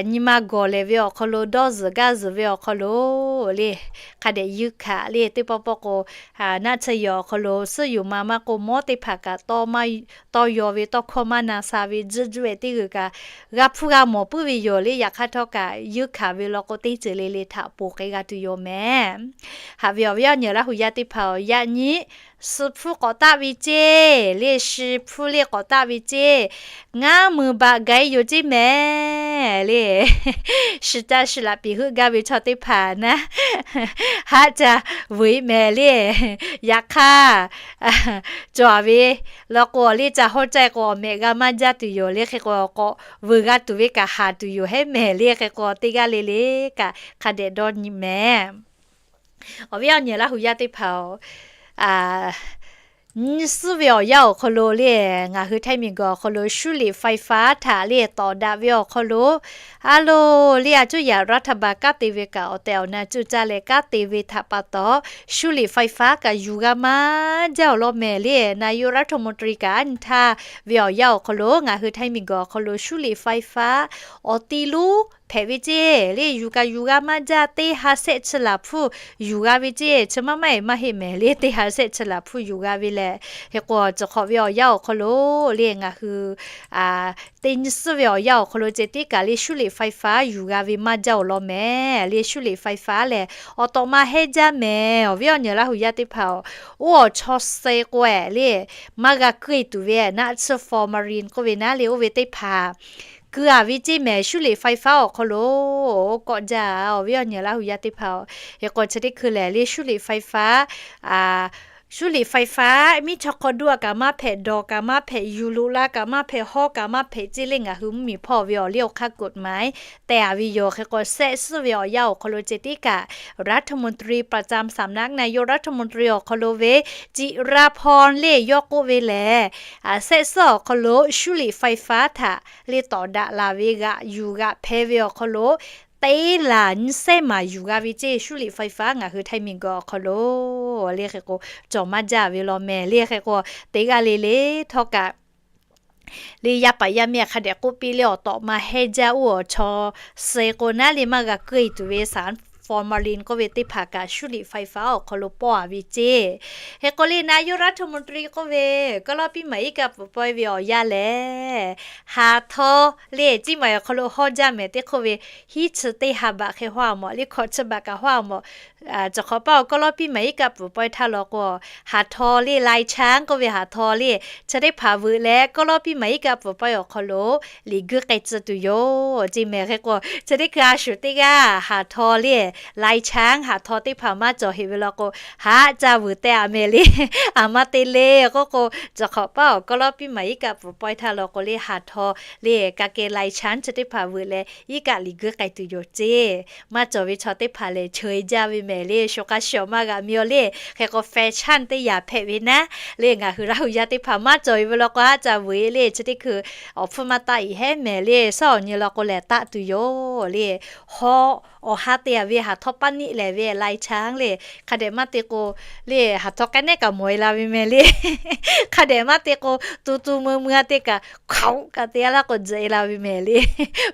nyi ma gawˬ lehˬ ve awˬ hk'aw lo, dawˇ zuhˬ gaˇ zuhˬ ve awˬ hk'aw lo le, hk'a dehꞈ yuˇ hkanˍ le. Teˇ pawˆ pawˆ k'o, naˆ tsuhˇ yawˬ awˬ hk'aw lo suhˉ yuˬ ma maˇ k'oˆ, mawˉ teˇ hpaˍ kaꞈ tawˇ yaw ve, tawˇ hkawˇ maˇ na sha ve, juˆ juˆ-ehˍ teˇ g'uiˬ kaꞈ g'a hpuˇ g'a mawˬ puiˉ ve yoˬ le. Yaꞈ hk'aˇ htawˇ kaꞈ yuˇ hkanˍ ve law k'o, teˇ ceuˬ le le htaꞈ ponˬ k'ai g'a tuˬ yoˬ mehˍ. Haꞈ ve awˬ viˉ awˬ nyi Laˇ hu yaˇ teˇ hpaˍ-oˬ, yaꞈ nyi suh hpuˇ k'awꞈ taˆ ve ceˇ le, shi hpuˇ le k'awꞈ taˆ ve ceˇ, ngaˇ mui baꞈ gaˬ-e yoˬ ceˇ mehˍ le. Shi caˇ shi laꞈ piˍ heuˆ gaˇ ve chaw teˇ hpaˍ naˉ, haˆ ca vuiˬ-e mehˍ le. Yaꞈ hk'aˇ, cawˬ-a ve law k'o le, ca hawˉ caˇ k'o awˬ mehꞈ g'a maˇ jaˇ tuˬ yoˬ le. Hk'e k'o k'awꞈ vuiˬ g'a tuˬ ve kaꞈ haˍ tuˬ yoˬ hehˉ mehˍ le. Hk'e k'o teˇ g'aˇ le le kaꞈ hk'a dehꞈ dawˇ nyi mehˍ. Awˬ viˉ awˬ nyi Laˇ hu yaˇ teˇ hpaˍ-oˬ, nyi suhˉ ve awˬ yanˇ awˬ hk'aw lo le, ngaˬ hui Htaiˇ miˬguiˬ awˬ hk'aw lo 输电发电 htaꞈ le tawˍ daꞈ ve awˬ hk'aw lo, a lo le, a cuˇ yaꞈ รัฐบาล kanˉ te ve kaꞈ awˬ tehˬ awˬ na cuˇ caˇ leh kanˉ te ve htaꞈ pa taw, 输电发电 kaꞈ yuˬ g'a maˇ jaˇ-oˬ law mehˍ le. นายกรัฐมนตรี kaꞈ aˉ nyi htaˇ ve awˬ yanˇ awˬ hk'aw lo ngaˬ hui Htaiˇ miˬguiˬ awˬ hk'aw lo 输电发电 awˬ ti lonˉ hpehꞈ ve ceˇ le, yuˬ kaꞈ yuˬ g'a maˇ jaˇ, teˇ ha sehˆ chi laˬ hpuˇ yuˬ g'a ve ceˇ. Chi maˇ maˇ-eˬ maˇ heˆ mehˍ le, teˇ ha sehˆ chi laˬ hpuˇ yuˬ g'a ve lehˬ. Hk'e k'o, ciˬ hk'awꞈ ve awˬ yanˇ awˬ hk'aw lo le, ngaˬ hui teˇ nyi suhˉ ve awˬ yanˇ awˬ hk'aw lo ceh tiˉ kaꞈ le 输电发电 yuˬ g'a ve maˇ jaˇ-oˬ law mehˍ le. 输电发电 lehˬ awˬ tawꞈ ma hehˉ jaˇ mehˍ. Awˬ viˉ awˬ nyi Laˇ hu yaˇ teˇ hpaˍ-oˬ, oˇ awˬ chaw suh k'o le, maˇ g'a keu-e tuˬ ve naˆ tsuhˇ ฟอร์มาลิน k'oˆ ve naˉ le, oˇ ve teˇ hpaˍ keu-a ve ceˇ mehˍ. 输电发电 awˬ hk'aw lo kawˆ jaˇ. Awˬ viˉ awˬ nyi Laˇ hu yaˇ teˇ hpaˍ-oˬ, hk'e k'o chi teˇ hkui lehˬ le 输电发电 输电发电 miˉ chaw hk'aw duˆ-a kaꞈ maˇ hpehꞈ, dawˬ kaꞈ maˇ hpehꞈ, yuˬ loꞈ la kaꞈ maˇ hpehꞈ, hawˉ kaꞈ maˇ hpehꞈ ceˇ le. Ngaˬ hui mvuhˇmiˬ hpawˇ ve awˬ liˇ awˬ hk'aˇ กฎหมาย tehˬ-a ve yoˬ. Hk'e k'o, sehˆ suhˉ ve awˬ yanˇ awˬ hk'aw lo ceh tiˉ kaꞈ รัฐมนตรีประจำสำนักนายกรัฐมนตรี awˬ hk'aw lo ve จิราพร le yawˇ k'oˆ ve lehˬ, sehˆ suhˉ awˬ hk'aw lo 输电发电 htaꞈ le tawˍ daꞈ laˬ ve g'aꞈ yuˬ g'aꞈ hpeh ve awˬ hk'aw lo teˇ laˬ nyiˇ sehˉ maˍ yuˬ g'a ve ceˇ. 输电发电 ngaˬ hui Htaiˇ miˬguiˬ awˬ hk'aw lo le hk'e k'o, cawˬ maˇ jaˇ ve law mehˍ le. Hk'e k'o, teˇ g'aˇ le le htawˇ kaꞈ le, yaˇ paˍ yaˇ miˇ hk'a dehꞈ k'oˆ piˇ le, awˬ tawꞈ ma hehˉ jaˇ. Oˇ awˬ chaw suh k'o naˉ le, maˇ g'a keu-e tuˬ ve สารฟอร์มาลิน k'oˆ ve teˇ hpaˍ kaꞈ 输电发电 awˬ hk'aw lo pawˆ-a ve ceˇ. Hk'e k'o le, นายกรัฐมนตรี k'oˆ ve kawˆ lawˇ piˇ maˍ iˉ kaˆ pfuhˍ pawehˇ ve awˬ yanˇ lehˬ, haˍ htaw le, ciˇ maˬ awˬ hk'aw lo hawˉ jaˇ mehˍ. Teˇ hk'oˆ ve hiˉ chi teˇ ha baꞈ hk'e hawˉ-a mawˬ, liˇ hkawꞈ chi baꞈ kaꞈ hawˉ-a mawˬ. Ciˬ hk'awꞈ paˇ awˬ kawˆ lawˇ piˇ maˍ iˉ kaˆ pfuhˍ pawehˇ htaˇ law k'o, haˍ htaw le, รายช้าง k'oˆ ve haˍ htaw le, chi teˇ hpaˍ veuꞈ leh kawˆ lawˇ piˇ maˍ iˉ kaˆ pfuhˍ pawehˇ awˬ hk'aw lo liꞈ guiˇ k'ai tcuh tuˬ yoˬ ceˇ mehˍ. Hk'e k'o, chi teˇ hkui a shuˍ teˇ g'aˇ haˍ htaw le, รายช้าง haˍ htaw teˇ hpaˍ maˇ cawˬ heꞈ ve law k'o, haˉ ca vuiˬ teh-a mehˍ le. A maˇ te le k'oˆ k'o, ciˬ hk'awꞈ paˇ awˬ kawˆ lawˇ piˇ maˍ iˉ kaˆ pfuhˍ pawehˇ htaˇ law k'o le, haˍ htaw le, กางเกง ลายช้าง chi teˇ hpaˍ veuꞈ leh iˉ kaˆ liꞈ guiˇ k'ai tuˬ yoˬ ceˇ. Maˇ cawˬ ve chaw teˇ hpaˍ lehˬ, cheu-e jaˇ ve mehˍ le. Sho k'a shawˍ maˇ g'aꞈ mi-aw le. Hk'e k'o, แฟชั่น teˇ yanˇ hpehꞈ ve naˉ le, ngaˬ hui Laˇ hu yaˇ teˇ hpaˍ maˇ cawˬ-e ve law k'o, haˉ ca vuiˬ-e le. Chi teˇ hkui awˬ hpfuhˇ maˇ taˆ-e hehˉ mehˍ le. Suhˉ awˬ nyi law k'o lehˬ, taˆ tuˬ yoˬ le. Hawˉ awˬ ha te-a ve haˍ htaw paˇ niˆ lehˬ ve รายช้าง le, hk'a dehꞈ maˇ te k'o le, haˍ htaw k'ai nehˉ kaꞈ mawˬ-e la ve mehˍ le. Hk'a dehꞈ maˇ te k'o, tu tu mui mui-a te kaꞈ, hkaoꞈ kaꞈ te-a laˇ k'o, tzuhꞈ-e la ve mehˍ le.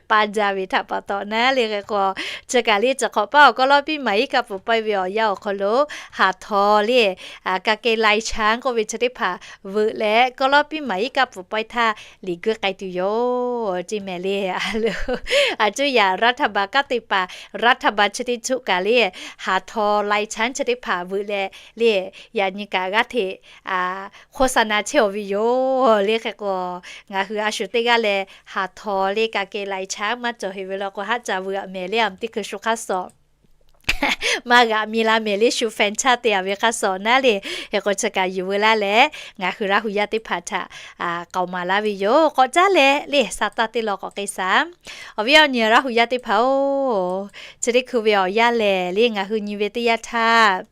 Paˇ jaˇ ve htaꞈ pa taw naˉ le. Hk'e k'o, chi kaꞈ le, ciˬ hk'awꞈ paˇ awˬ kawˆ lawˇ piˇ maˍ iˉ kaˆ pfuhˍ pawehˇ ve awˬ yanˇ awˬ hk'aw lo haˍ htaw le, กางเกง ลายช้าง k'oˆ ve chi teˇ hpaˍ veuꞈ leh kawˆ lawˇ piˇ maˍ iˉ kaˆ pfuhˍ pawehˇ htaˇ liꞈ guiˇ k'ai tuˬ yoˬ ceˇ mehˍ le. A lo, a cuˇ yaꞈ รัฐบาล kanˉ te paˍ รัฐบาล chi teˇ cuˆ kaꞈ le, haˍ htaw รายช้าง chi teˇ hpaˍ veuꞈ leh le, yaꞈ nyi kaꞈ g'aˇ hteꞈ โฆษณา chehˇ-aw ve yoˬ le. Hk'e k'o, ngaˬ hui a shuˍ teˇ g'aˇ leh haˍ htaw le, กางเกง ลายช้าง maˇ cawˬ heꞈ ve law k'o, haˉ ca vuiˬ-a mehˍ le. A teˇ hkui shu hk'aˇ suh maˇ g'aꞈ mi la mehˍ le, shu แฟชั่น te-a ve hk'aˇ suh naˉ le. Hk'e k'o, chi kaꞈ yuˬ veu laˇ leh ngaˬ hui Laˇ hu yaˇ teˇ hpaˍ htaꞈ k'aoˍ maˍ laˇ ve yoˬ. K'awꞈ caˉ leh le, sa taˇ teˇ law k'awꞈ k'ai shaˍ. Awˬ viˉ awˬ nyi Laˇ hu yaˇ teˇ hpaˍ-oˬ, chi teˇ hkui ve awˬ yanˇ lehˬ le, ngaˬ hui nyi ve teˇ yanˇ htaˇ,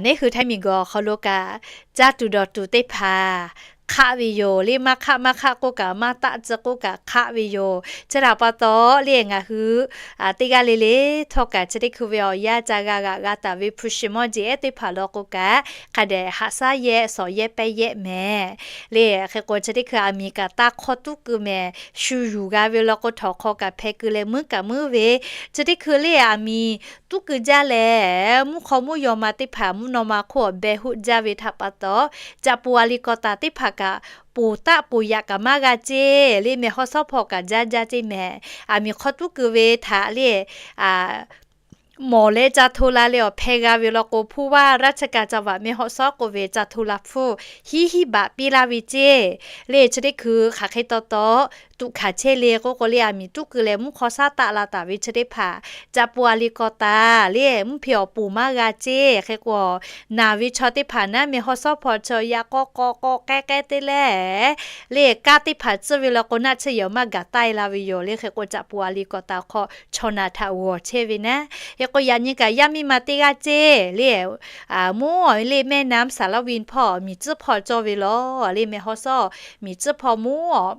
neˇ hui Htaiˇ miˬguiˬ awˬ hk'aw lo kaꞈ caˇ tuˬ dawˬ tuˬ teˇ hpaˍ hk'aˆ ve yoˬ le. Maˇ hk'aˆ maˇ hk'aˆ k'oˆ kaꞈ, maˇ taˆ tcuh k'oˆ kaꞈ hk'aˆ ve yoˬ. Chi htaꞈ pa taw le ngaˬ hui teˇ g'aˇ le le htawˇ kaꞈ chi teˇ hkui ve awˬ yanˇ ca g'a g'aꞈ g'a taˍ ve hpu shi mawˇ jeˬ ehˉ teˇ hpaˍ law k'o kaꞈ, hk'a dehꞈ haꞈ shaˉ yehˆ shawˍ yehˆ pehˇ yehˆ mehˍ le. Hk'e k'o chi teˇ hkui aˬ miˍ kaꞈ taˇ hk'awˇ tuˉ keu mehˍ. Shu yuˬ g'a ve law k'o htawˇ hk'aw kaꞈ hpeh keu leh muiˉ kaꞈ muiˉ ve, chi teˇ hkui le aˬ miˍ tuˉ keu jaˇ leh, mvuhˇ hk'aw mvuhˇ yaw ma teˇ hpaˍ mvuhˇ naw ma hk'oˆ awˬ beh hoˆ jaˇ ve htaꞈ pa taw, caꞈ pu a li kaw taˍ teˇ hpaˍ kaꞈ ponˬ taˆ ponˬ yaꞈ kaꞈ maˇ g'a ceˇ le. Mehˬ hawˉ shawˉ hpaw kaꞈ jaˇ jaˇ ceˇ mehˍ. Aˬ miˍ hk'awˇ tuˉ keu ve htaꞈ le mawˬ leh ca hto la leh awˬ hpeh g'a ve law k'o, ผู้ว่าราชการจังหวัดแม่ฮ่องสอน k'oˆ ve ca hto la hpfuhˇ hiˉ hiˉ baꞈ piˇ laˇ ve ceˇ le. Chi teˇ hkui hk'aˬ hk'e taw taw tuꞈ hkanˍ chehˇ le k'oˆ k'o le, aˬ miˍ tuˉ keu leh mvuhˇ hk'aw shaˉ taˆ la taˍ ve chi teˇ hpaˍ, caꞈ pu a li kaw taˍ le mvuhˇ hpe awˬ ponˬ maˇ g'a ceˇ. Hk'e k'o, naˬ ve chaw teˇ hpaˍ naˉ mehˬ hawˉ shawˉ hpaw chaw yaꞈ k'aw k'aw k'aw k'ehˉ k'ehˉ te leh le, kanˉ teˇ hpaˍ tcuhˇ ve law k'o naˆ tsuhˇ yehˬ maˇ gaˬ taˆ e la ve yoˬ le. Hk'e k'o caꞈ pu a li kaw taˍ hk'aw chaw naˬ htaꞈ g'awˬ chehˇ ve naˉ. Hk'e k'o yaꞈ nyi kaꞈ yaˇ miˇ ma teˇ g'aˇ ceˇ le, mvuhˇ awˬ le แม่น้ำสาละวิน hpawˇ miˬ tcuhˉ hpawˇ cawˇ ve law le. Mehˬ hawˉ shawˉ miˬ tcuhˉ hpawˇ mvuhˇ awˬ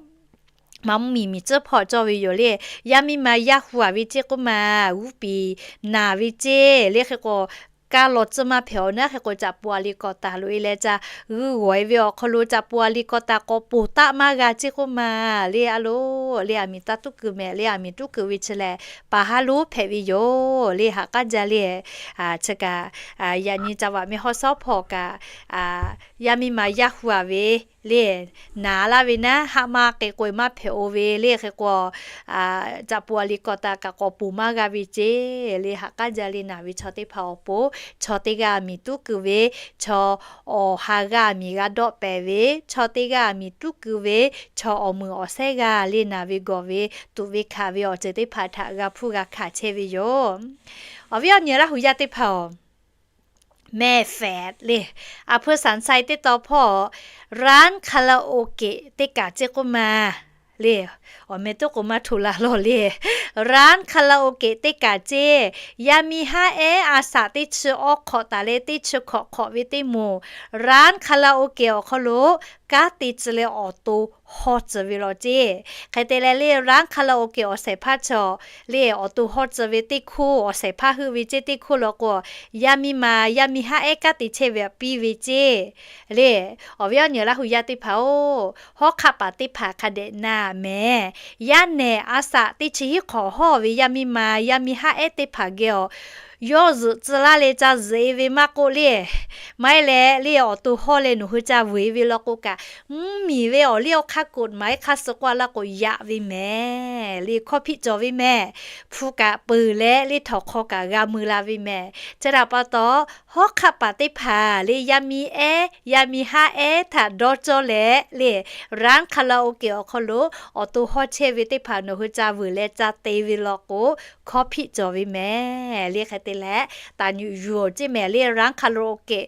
ma mvuhˇ miˬ miˬ tcuhˉ hpawˇ cawˇ ve yoˬ le. Yaˇ miˇ ma yaˇ hu a ve ceˇ k'oˆ ma, g'uˇ piˍ naˬ ve ceˇ le. Hk'e k'o, kaˇ law tcuhˇ maˇ hpehꞈ awˬ naˉ. Hk'e k'o caꞈ pu a li kaw taˍ loꞈ e leh ca g'uiˇ g'awˬ e ve awˬ hk'aw lo caꞈ pu a li kaw taˍ k'awꞈ ponˬ taˆ maˇ g'a ceˇ k'oˆ ma le. A lo le, aˬ miˍ taˇ tuˉ keu mehˍ le. Aˬ miˍ tuˉ keu ve chi lehˬ, paˍ haˉ lonˉ hpehꞈ ve yoˬ le. Haꞈ k'aˉ jaˇ le. Chi kaꞈ yaꞈ nyi caꞈ vaꞈ mehˬ hawˉ shawˉ hpaw kaꞈ yaˇ miˇ ma yaˇ hu a ve le, naˬ laˇ ve naˉ, haˆ maˇ k'e k'oꞈ e maˇ hpehꞈ o ve le. Hk'e k'o, caꞈ pu a li kaw taˍ kaꞈ k'awꞈ ponˬ maˇ g'a ve ceˇ le. Haꞈ k'aˉ jaˇ le. Naˬ ve chaw teˇ hpaˍ awˬ pon, chaw teˇ g'aˇ aˬ miˍ tuˉ keu ve, chaw awˬ ha g'aˇ aˬ miˍ g'a dawˆ pehˍ ve, chaw teˇ g'aˇ aˬ miˍ tuˉ keu ve, chaw awˬ meuˍ awˬ shehˉ g'aˇ le naˬ ve gawˬ ve tuꞈ ve hkanˍ ve awˬ ceuˬ teˇ hpaˍ htaꞈ g'a hpuˇ g'a hkanˍ chehˇ ve yoˬ. Awˬ viˉ awˬ nyi Laˇ hu yaˇ teˇ hpaˍ oˬ, mehˆ fehꞈ le, aˬ hpu Saˍ Sai teˇ taw hpawˇ ร้านคาราโอเกะ teˇ kaꞈ ceˇ k'oˆ ma le. Awˬ meh toˉ k'o maˇ hto la lawˬ le. ร้านคาราโอเกะ teˇ kaꞈ ceˇ, yaˇ miˇ haˉ ehˉ a shaꞈ teˇ chi awˇ hk'awꞈ taˍ leh teˇ chi hkawꞈ hk'awꞈ ve teˇ moˍ, ร้านคาราโอเกะ awˬ hk'aw lo kanˉ te tcuh leh awˬ to hawˇ tcuh ve law ceˇ. Hk'e te leh le ร้านคาราโอเกะ awˬ shehˍ hpaˇ chaw le awˬ to hawˇ tcuh ve teˇ hkoˇ, awˬ shehˍ hpaˇ heuˆ ve ceˇ teˇ hkoˇ law k'o, yaˇ miˇ ma yaˇ miˇ haˉ ehˉ kanˉ te chehˇ ve aꞈ piˇ ve ceˇ le. Awˬ viˉ awˬ nyi Laˇ hu yaˇ teˇ hpaˍ oˬ, hawˉ hk'aˆ paˍ teˇ hpaˍ hk'a dehꞈ na mehˍ. Yaˇ nehˬ a shaꞈ teˇ chi hiˉ hk'awꞈ hawˇ ve yaˇ miˇ ma yaˇ miˇ haˉ ehˉ teˇ hpaˍ geh awˬ yawˇ zuhꞈ tcuh laˇ leh ca zuhꞈ e ve maˇ k'oˆ le, maˇ heˆ leh le awˬ to hawˇ leh nawˬ hui ca vuiˬ e ve law k'o kaꞈ, mvuhˇmiˬ ve awˬ liˇ awˬ hk'aˇ กฎหมาย hk'aˇ suh k'oˆ a laˇ k'o yaꞈ ve mehˍ le, hkawˇ hpiˆ cawˬ ve mehˍ. Hpu kaꞈ peuˬ leh le htawnˍ hk'aw kaꞈ g'a mui la ve mehˍ. Chi htaꞈ pa taw, hawˉ hk'aˆ paˍ teˇ hpaˍ le yaˇ miˇ ehˉ yaˇ miˇ haˉ ehˉ htaꞈ dawˇ cawˇ leh le ร้านคาราโอเกะ awˬ hk'aw lo awˬ to hawˇ chehˇ ve teˇ hpaˍ nawˬ hui ca vuiˬ leh ca te ve law k'o, hkawˇ hpiˆ cawˬ ve mehˍ le. Hk'e te leh, taˍ nyuꞈ yuˬ ceˇ mehˍ le ร้านคาราโอเกะ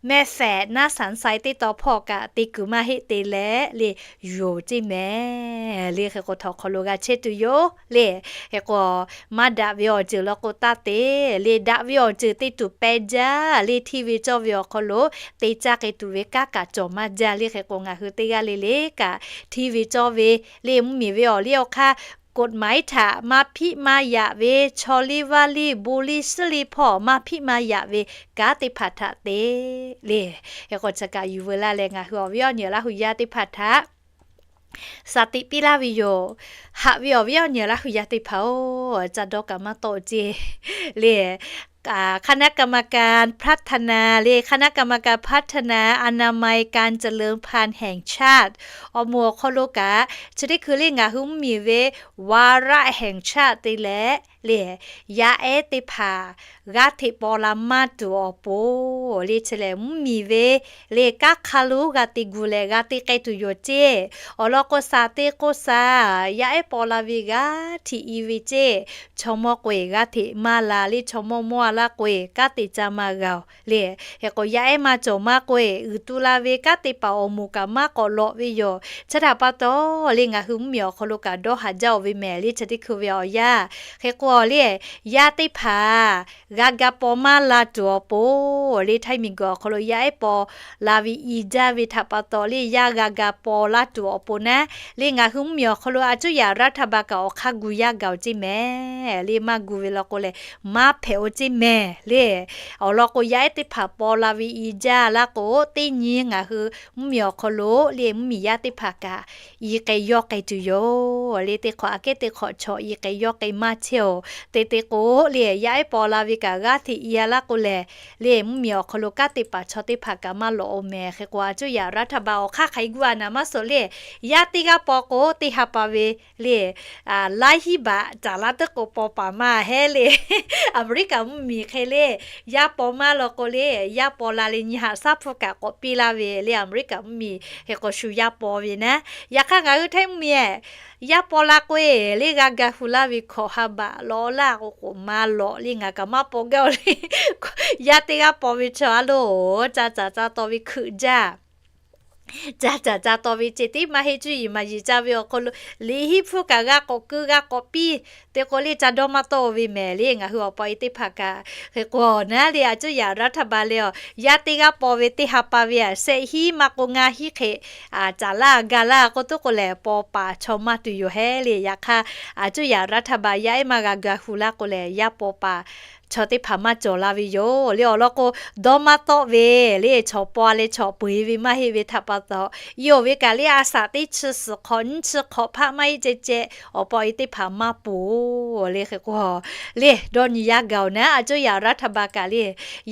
mehˆ fehꞈ naˉ Saˍ Sai teˇ taw hpawˇ kaꞈ te kuiˬ maˇ heˆ te leh le, yuˬ ceˇ mehˍ le. Hk'e k'o htawnˍ hk'aw lo g'a chehˇ tuˬ yoˬ le. Hk'e k'o, maˇ daꞈ ve awˬ ceuˬ law k'o taˇ te le, daꞈ ve awˬ ceuˬ te tuˬ peh jaˇ le. Hteˇ ve cawˇ ve awˬ hk'aw lo te caˇ k'ai tuˬ ve kanˉ kaꞈ cawˬ maˇ jaˇ le. Hk'e k'o ngaˬ hui teˇ g'aˇ le le kaꞈ hteˇ ve cawˇ ve le mvuhˇmiˬ ve awˬ liˇ awˬ hk'aˇ กฎหมาย htaꞈ maˇ hpiˆ maˇ yaꞈ ve, chaw liˇ vaˇ liˇ bon liˇ suhˉ liˇ hpawˇ maˇ hpiˆ maˇ yaꞈ ve kanˉ teˇ hpaˍ htaꞈ te le. Hk'e k'o chi kaꞈ yuˬ veu laˇ leh ngaˬ hui awˬ viˉ awˬ nyi Laˇ hu yaˇ teˇ hpaˍ htaꞈ shaˍ tiꞈ piˇ laˇ ve yoˬ. Haꞈ ve awˬ viˉ awˬ nyi Laˇ hu yaˇ teˇ hpaˍ oˬ, ca dawˇ kaꞈ maˇ tawˆ ceˇ le. คณะกรรมการพัฒนา le คณะกรรมการพัฒนาอนามัยการเจริญพันธุ์แห่งชาติ awˬ moˍ awˬ hk'aw lo kaꞈ chi teˇ hkui le ngaˬ hui mvuhˇmiˬ ve วาระแห่งชาติ te leh le, yaˇ ehˉ teˇ hpaˍ g'aˇ hteꞈ paw la maˇ tuˬ awˬ pon le chi lehˬ mvuhˇmiˬ ve le kanˉ hk'a lonˉ g'a te gu leh g'a te k'ai tuˬ yoˬ ceˇ. Awˬ lawn k'o shaˍ te k'o shaˍ, yaˇ ehˉ paw la ve g'aˇ hteꞈ i ve ceˇ. Chaw mawˇ k'o eˬ g'aˇ hteꞈ maˇ la le, chaw mawˇ mawˇ a laˇ k'o eˬ kanˉ te ca maˇ g'a oˬ le. Hk'e k'o yaˇ ehˉ maˇ cawˬ maˇ k'o eˬ uiˍ tu la ve kanˉ te paˍ awˬ moˍ kaꞈ maˇ k'awꞈ lawꞈ ve yoˬ. Chi htaꞈ pa taw le ngaˬ hui mvuhˇmiˬ awˬ hk'aw lo kaꞈ dawˇ haˍ jaˇ oˬ ve mehˍ le chi teˇ hkui ve awˬ yanˇ. Hk'e k'o Awˬ le, yaˇ teˇ hpaˍ g'a ga paw maˇ la tuˬ awˬ pon le, htaiˇ miˬguiˬ awˬ hk'aw lo yaˇ ehˉ paw la ve i jaˇ ve htaꞈ pa taw le, yaˇ g'a ga paw laˇ tuˬ awˬ pon naˉ le, ngaˬ hui mvuhˇmiˬ awˬ hk'aw lo a cuˇ yaꞈ รัฐบาล kaꞈ awˬ hk'aˇ gu yaˇ gaˬ-oˬ ceˇ mehˍ le, maˇ gu ve law k'o lehˬ maˇ hpehꞈ-oˬ ceˇ mehˍ le. Awˬ lawn k'o yaˇ ehˉ teˇ hpaˍ paw la ve i jaˇ laˇ k'o, teˇ nyi ngaˬ hui mvuhˇmiˬ awˬ hk'aw lo le mvuhˇmiˬ yaˇ teˇ hpaˍ kaꞈ i k'ai yawˇ k'ai tuˬ yoˬ le. Teˇ hk'awꞈ aꞈ kehˉ teˇ hk'awꞈ chaw i k'ai yawˇ k'ai maˇ chehˇ-oˬ. Te te k'o le, yaˇ ehˉ paw la ve kaꞈ g'aˇ hteꞈ i-a laˇ k'o lehˬ le, mvuhˇmiˬ awˬ hk'aw lo kanˉ te paˍ chaw teˇ hpaˍ kaꞈ maˇ lawꞈ-oˬ mehˍ. Hk'e k'o a cuˇ yaꞈ รัฐบาล awˬ hk'aˇ hk'aˬ hk'e gu-a naˍ maˇ suhˍ le, yaˇ teˇ g'aˇ paw k'o teˇ ha pa ve le, laiˉ hiˉ baꞈ caˍ laˇ teˇ k'o paw paˍ maˇ heˆ le. Aˍmeˍriˆkaˍ mvuhˇmiˬ hk'e le, yaˇ paw maˇ law k'o le, yaˇ paw la le nyi haꞈ shaˉ hpu kaꞈ k'awꞈ piˇ laˇ ve le, Aˍmeˍriˆkaˍ mvuhˇmiˬ hk'e k'o shu yaˇ paw ve naˉ. Yaꞈ hk'aˇ ngaˬ hui htaiˇ mvuhˇmiˬ yaˇ paw la k'o e le, g'a ga hu laˇ ve hkawꞈ ha baꞈ lawꞈ laˇ k'o k'oꞈ maˇ lawꞈ le, ngaˬ kaꞈ maˇ paw gaˇ-oˬ le. Yaˇ teˇ g'aˇ paw ve chaw a loˬ, ca caˍ ca taw ve hkeuꞈ jaˇ. Ca caˍ ca taw ve ceh tiˉ maˇ heˆ, cuˇ yiˍ maˍ yiˍ ca ve awˬ hk'aw lo liꞈ hiˉ hpfuhˇ kaꞈ g'a k'awꞈ keu g'a k'awꞈ piˇ. Te k'o le ca dawˇ maˇ tawˆ-o ve mehˍ le, ngaˬ hui awˬ pa e teˇ hpaˍ kaꞈ. Hk'e k'o naˉ le, a cuˇ yaꞈ รัฐบาล le awˬ, yaˇ teˇ g'aˇ paw ve teˇ ha pa ve aꞈ shehˆ hiˉ maˇ k'o ngaˇ hiˉ hk'e caˍ laˇ ga laˇ k'oˆ tuˉ k'o lehˬ, paw paˍ chaw maˇ tuˬ yoˬ heˆ le. Yaꞈ hk'aˇ a cuˇ yaꞈ รัฐบาล yaˇ ehˉ maˇ g'a ga hu laˇ k'o lehˬ, yaˇ paw paˍ chaw teˇ hpaˍ maˇ cawˬ la ve yoˬ le. Awˬ lawn k'o, dawˇ maˇ tawˆ ve le, chaw paw leh chaw peu-eˬ ve maˇ heˆ ve htaꞈ pa taw, i-oˬ ve kaꞈ le a shaꞈ teˇ chi suhˍ hk'awꞈ nyiˇ chi hk'awꞈ hpaˆ maˇ heˆ ceh ceh awˬ pa e teˇ hpaˍ maˇ poˬ le. Hk'e k'o le, dawˇ nyi yaˇ gaˬ-oˬ naˉ, a cuˇ yaꞈ รัฐบาล kaꞈ le,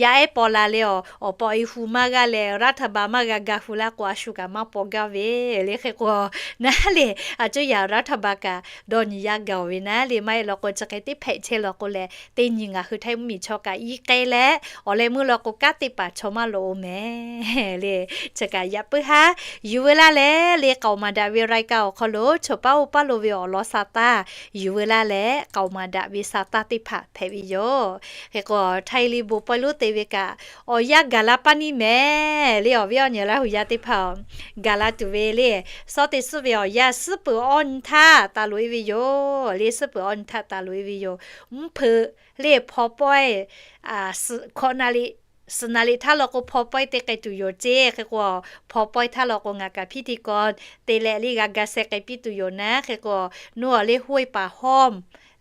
yaˇ ehˉ paw la le awˬ, awˬ pa e hu maˇ g'aˇ leh รัฐบาล maˇ g'a ga hu laˇ k'o a shu kaꞈ maˇ paw gaˇ ve le. Hk'e k'o naˉ le, a cuˇ yaꞈ รัฐบาล kaꞈ dawˇ nyi yaˇ gaˬ-oˬ ve naˉ le. Maˇ heˆ law k'o chi hk'e teˇ hpehꞈ chehˇ law k'o lehˬ, teˇ nyi ngaˬ hui htaiˇ mvuhˇmiˬ chaw kaꞈ i k'ai leh, awˬ leh meuˇ law k'o kanˉ te paˍ chaw maˇ lawꞈ-o mehˍ le. Chi kaꞈ yaꞈ puiˉ haˉ yuˬ ve laˇ leh le, k'aoˍ maˍ daꞈ ve รายการ awˬ hk'aw lo chaw paˉ oˇ paˉ lo ve awˬ lawn sa taˇ yuˬ ve laˇ leh, k'aoˍ maˍ daꞈ ve sa taˇ teˇ hpaˍ hpehꞈ ve yoˬ. Hk'e k'o, Htaiˇ liˇ bon pawehˇ lonˉ te ve kaꞈ awˬ yanˇ gaˬ la paˇ niˇ mehˍ le. Awˬ viˉ awˬ nyi Laˇ huˍ yaˇ teˇ hpaˍ-oˬ, gaˬ la tuˬ ve le, suhˉ te suhˉ ve awˬ yanˇ suhˉ peuˬ awˇ nyi htaˇ taˍ loꞈ-e ve yoˬ le. Suhˉ peuˬ awˇ nyi htaˇ taˍ loꞈ-e ve yoˬ. Mvuhˇ hpeuꞈ le hpaw pawehˇ, hkawꞈ naˍ riˍ, suhˍ naˍ riˍ htaˇ law k'o hpaw pawehˇ te k'ai tuˬ yoˬ ceˇ. Hk'e k'o, hpaw pawehˇ htaˇ law k'o ngaˬ kaꞈ พิธีกร te leh le g'a ga sheh k'ai piˇ tuˬ yoˬ naˉ. Hk'e k'o, nuˇ awˬ le ห้วยป่าห้อม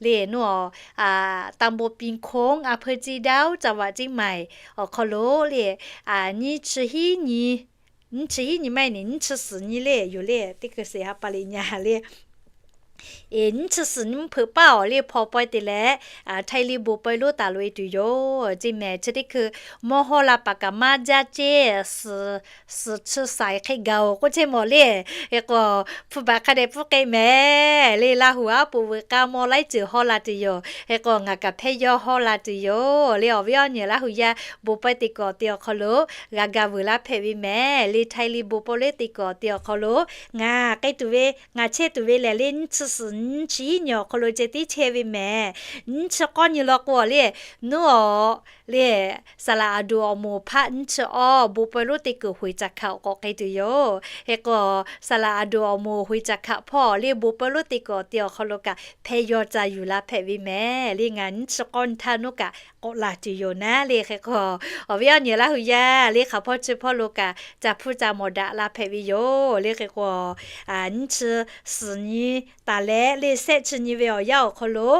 le nuˇ awˬ ตำบลปิงโค้ง อำเภอเชียงดาว จังหวัดเชียงใหม่ awˬ hk'aw lo le, nyiˇ chi hiˉ nyi, nyiˇ chi hiˉ nyi maˇ heˆ, nyiˇ chi suhˍ nyi le yoˬ le, teˇ hkui sheˍ ha pa liꞈ nyi le. Nyiˇ chi suhˍ nyi mvuhˇ hpeuꞈ paˇ awˬ le hpaw pawehˇ te leh, Htaiˇ liˇ bon pawehˇ lonˉ taˍ loꞈ-e tuˬ yoˬ ceˇ mehˍ. Chi teˇ hkui mawˇ hawˇ la paˍ kaꞈ maˇ jaˇ ceˇ, suhˍ chi saiˍ hk'e gaˬ-oˬ k'oˆ chehˇ mawˬ le. Hk'e k'o, hpu baˬ hk'a dehꞈ pfuhˇ k'ai mehˍ le. Laˇ huˍ aˉ poꞈ veuꞈ k'aˇ mawˇ laiˉ ceuˬ hawˇ la tuˬ yoˬ. Hk'e k'o, ngaˬ kaꞈ hpehˇ yawˇ hawˇ la tuˬ yoˬ le. Awˬ viˉ awˬ nyi Laˇ huˍ yaˇ bon pawehˇ teˇ kawꞈ te awˬ hk'aw lo g'a ga vuiˬ laˇ hpehꞈ ve mehˍ le. Htaiˇ liˇ bon pawehˇ lonˉ teˇ kawꞈ te awˬ hk'aw lo ngaˬ k'ai tuˬ ve, ngaˬ chehˇ tuˬ ve lehˬ le, nyiˇ chi suhˍ nyiˇ chi hiˉ nyi awˬ hk'aw lo ceh tiˉ chehˇ ve mehˍ. Nyiˇ chi k'awˇ nyi law k'o le, nuˇ awˬ le, saˍ laꞈ aˬ doˍ awˬ moˍ hpaˆ nyiˇ chi awˇ bon pawehˇ lonˉ teˇ keuˬ ห้วยจ๋าขาว awˬ k'awꞈ k'ai tuˬ yoˬ. Hk'e k'o, saˍ laꞈ aˬ doˍ awˬ moˍ ห้วยจ๋าขาว hpawˇ le bon pawehˇ lonˉ teˇ kawꞈ te awˬ hk'aw lo kaꞈ hpehˇ yawˇ ca yuˬ la hpehꞈ ve mehˍ le. Ngaˬ nyiˇ chi k'awˇ nyi htaˇ nuˇ kaꞈ k'awꞈ laˬ tuˬ yoˬ naˉ le. Hk'e k'o, awˬ viˉ awˬ nyi Laˇ huˍ yaˇ le hk'aˬ hpawˇ chi hpawˇ lo kaꞈ ca hpuˇ ca mawˬ daꞈ la hpehꞈ ve yoˬ le. Hk'e k'o, nyiˇ chi suhˍ nyi taˍ leh le shehˆ chi nyi ve awˬ yanˇ awˬ hk'aw lo